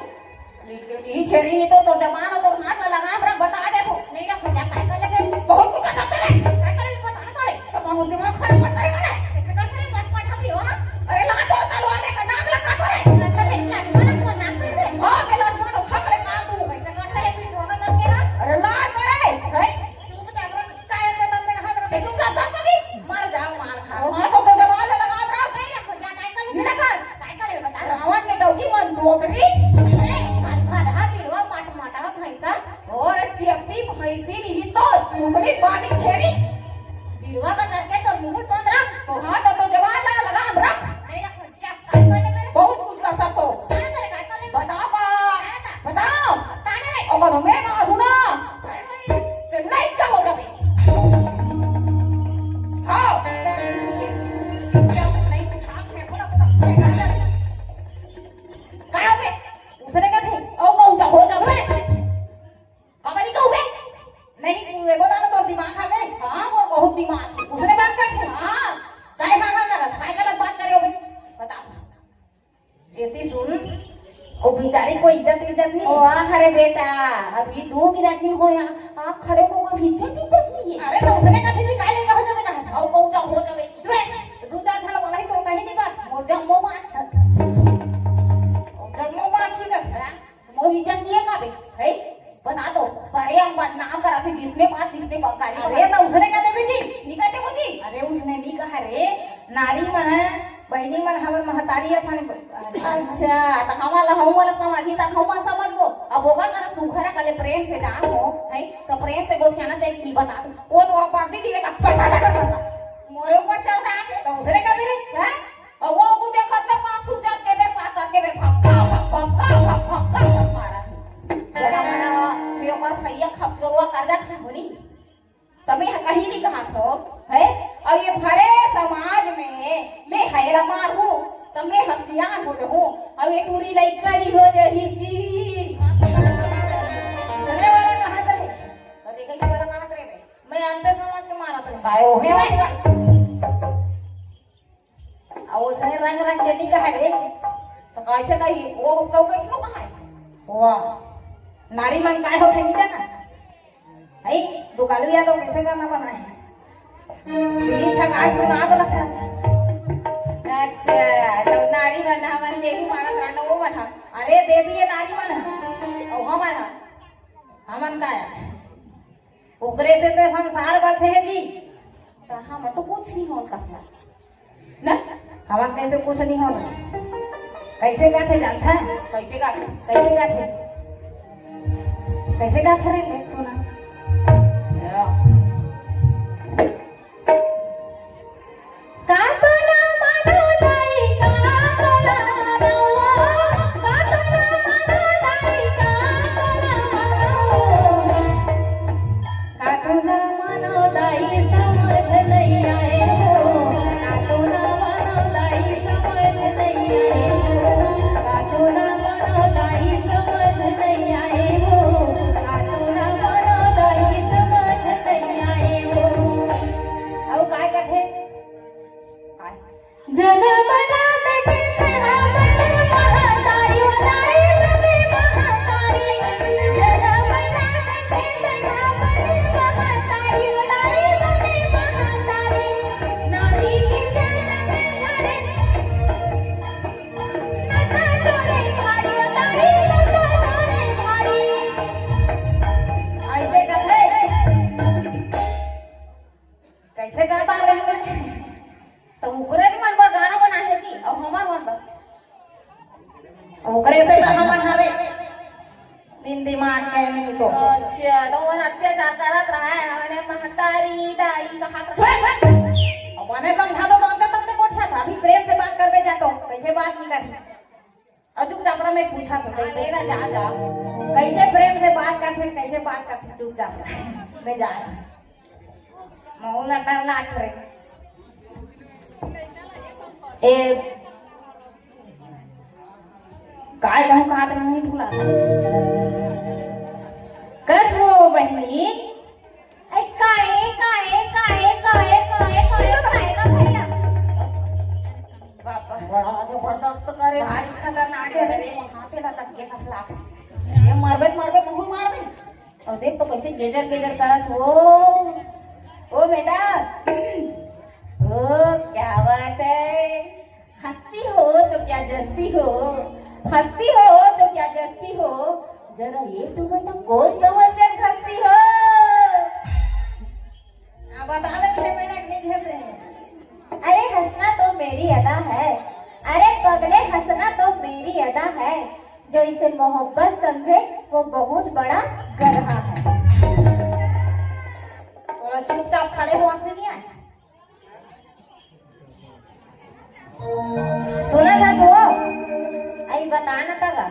ये छेरी नहीं तो तोर जबान और तोर हाथ ला लगाम रख, बता दे तो। नहीं रख, जा, काय कर ले फिर? बहुत कुछ कर सकते हैं। काय करे, बता ना सारे। तो कौन दिमाग खराब मत करे, करे। ऐसे कर, करे, मत पटा भी हो ना। अरे, ला तो तलवा ले, एती सुन, ओ बेचारी कोई इज्जत इज्जत नहीं। ओ, आ, अरे बेटा, अभी दो मिनट नहीं होया, आप खड़े हो, कोई इज्जत इज्जत नहीं है। अरे, तो उसने कथे जी, काहे लेके हो जाबे कहा था? और कौन जा हो जाबे? जो है, दो चार साल वाला ही तो कहीं नहीं बात। वो जम्मो माछ। वो जम्मो माछ ही कथे। मोर इज्जत नहीं है का बे? है? बता तो, सारे हम बदनाम करा थे, जिसने बात, जिसने बात करी। अरे, तो उसने का देवे जी? नहीं कहते वो जी? अरे, उसने नहीं कहा रे, नारी मन है, बहनी मन हमर महतारी असन। अच्छा, तो हम वाला, हम वाला समझी, तो हम समझ गो। अब होगा करा सुघरा कले प्रेम से जान हो, है? तो प्रेम से गोठियाना चाहिए, नहीं बता तो। वो तो हम पार्टी दिले का, मोरे ऊपर चढ़ रहा है, तो उसने का भी रे, है? अउ वो को देखत त पाछू जात के बेर, पाछू जात के बेर, फक्का, फक, फक्का, फक, फक्का, फक मारा। जरा मना, मैं ओकर भैया खपचोरवा कर्जा खा होनी। त मैं ह कहीं नहीं कहत हो, है? अउ ये भरे समाज में मैं हैरा मार हूँ, त मैं हसियान हो जाहूँ, अउ ये टूरी लइका नहीं हो जाही जी। सुने वाला कहत रहे, त देखे वाला कहत रहे बे। मैं अंते समझ के मारत रहे। काय ओहे वाला? अउ उसने रंग रंग के नहीं कहा रे, तो कैसे कही? वो तो कैसनो कहा है? वाह, नारी मन काय होथे नहीं जाना? है, दुकालू यादव कैसे गाना बनाए? बीड़ी छका सुना तो रखा। अच्छा, तो नारी मन हमन यही मानत रहना, वो मन ह। अरे देवी, ये नारी मन ह, अउ हमन ह, हमन काय? ओकरे से तो संसार बसे हे जी। त हम तो कुछ नहीं होन कसना। ना, हमर कैसे कुछ नहीं होन। कैसे गाथे जानथा? कैसे गाथे? कैसे गाथे? कैसे गाथे रे? ले सुना। या। का तो ना मानो दाई, का तो ना मानो, का तो ना मानो दाई, का तो ना मानो। का तो ना मानो दाई, समझ नहीं आए हो। का तो ना मानो दाई, समझ नहीं आए हो। का तो ना मानो दाई, समझ नहीं आए हो। का तो ना मानो दाई, समझ नहीं आए हो। अउ काय कथे? जनम ना देखे तेरा बने महतारी, ओ दाई बने महतारी। जनम ना देखे तेरा बने महतारी, ओ दाई बने महतारी। नारी के जनम धरे, नथा जोड़े भारी, ओ दाई नथा जोड़े भारी। ऐसे कथे। कैसे गाता रहे? तो ओकरे मन बर गाना बनाए हे जी, अउ हमर मन बर। ओकरे से तो हमन हरे। बिन दिमाग के नहीं तो। अच्छा, तो मन अत्याचार करत रहा है, हमने महतारी, दाई कहा था। छोड़, छोड़। अब मने समझा दो, तो अंते तंते गोठिया था। अभी प्रेम से बात करबे जा तो, कैसे बात नहीं करनी? अउ चुपचाप रह, मैं पूछा तो हाँ, ले ना, जा, जा। कैसे प्रेम से बात करथे, कैसे बात करथे, चुपचाप रह। मैं जा रहा। महू ला डर लाग रे। ए, काय कहूँ, कहा तो नहीं भूला। कस वो बहनी? ए, काय, काय, काय, काय, काय, काय, काय का भैया? बाप रे, बड़ा जबरदस्त करे, भारी खतरनाक है रे, हाथे ला चक्के कस लाग। ये मरबे, मरबे, महू मरबे। अउ देख तो कैसे गेजर गेजर करत हो। ओ बेटा, ओ क्या बात है, हंसती हो तो क्या जसती हो, हंसती हो तो क्या जसती हो, जरा ये तो बता कौन सा वंजन घसती हो? हाँ, बता दे, छह महीना के नीचे से। अरे हंसना तो मेरी अदा है, अरे पगले हंसना तो मेरी अदा है, जो इसे मोहब्बत समझे वो बहुत बड़ा गधा है। थोड़ा चुपचाप खड़े हो, हंसी नहीं आए। सुना था तो? आई बता ना तगा।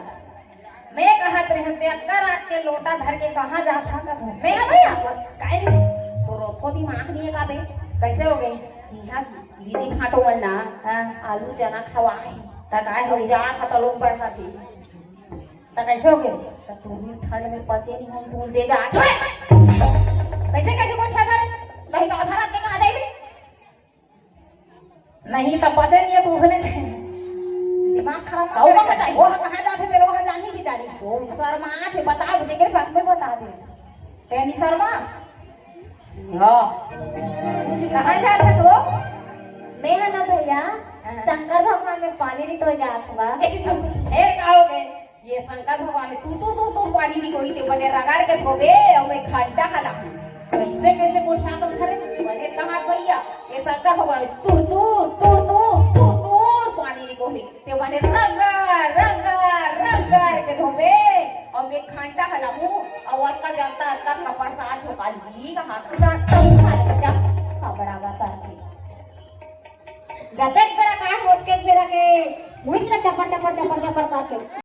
मैं कहत रहे, ते अतका रात के लोटा धर के कहाँ जात हा कथे? मैं हवे यहाँ पर। काहे रे? तो रोको दिमाग नहीं है का बे? कैसे हो गए? यहाँ दीदी खाटो मन ना, हाँ। आलू चना खवा है। त काय हो? जा खा तो लोग बढ़ा थी। त कैसे हो गए? त तू भी ठंड में पचे नहीं हो, तू दे जा। छोड़। कैसे, कैसे गोठिया पर? नहीं तो आधा रात के कहाँ जाइबे? नहीं तो पचे नहीं है, तू उसने दिमाग कहाँ जाथे? वो कहाँ जाथे तेरे, वहाँ जानी बिचारी। वो शर्मा थे, बता दे, तेरे बात में बता दे। तेनी शर्मा? हाँ। कहाँ जाथे वो? मैं है ना भैया, हाँ। शंकर भगवान में पानी रिकोय जात हँव। ए, सुन, सुन, सुन, ए, का हो गए? ये शंकर भगवान में तू, तू, तू, तू पानी रिकोही, ते बने रगड़ के धोबे, अउ मैं घंटा हला। कैसे, कैसे मोर साथ में खड़े? बने कहाँ भैया, ये शंकर भगवान में तुर, तुर, तुर, तुर, तुर, तुर पानी रिकोही। ते बने रगड़, रगड़, रगड़ के धोबे, अउ मैं घंटा हलाहूँ, अउ अतका जनता, अतका कपड़ साथ झोंका ली, कहाँ का खबड़ा बता के। जतेक बेरा का होत के बेरा के, मुझ का चपर, चपर, चपर, चपर करके।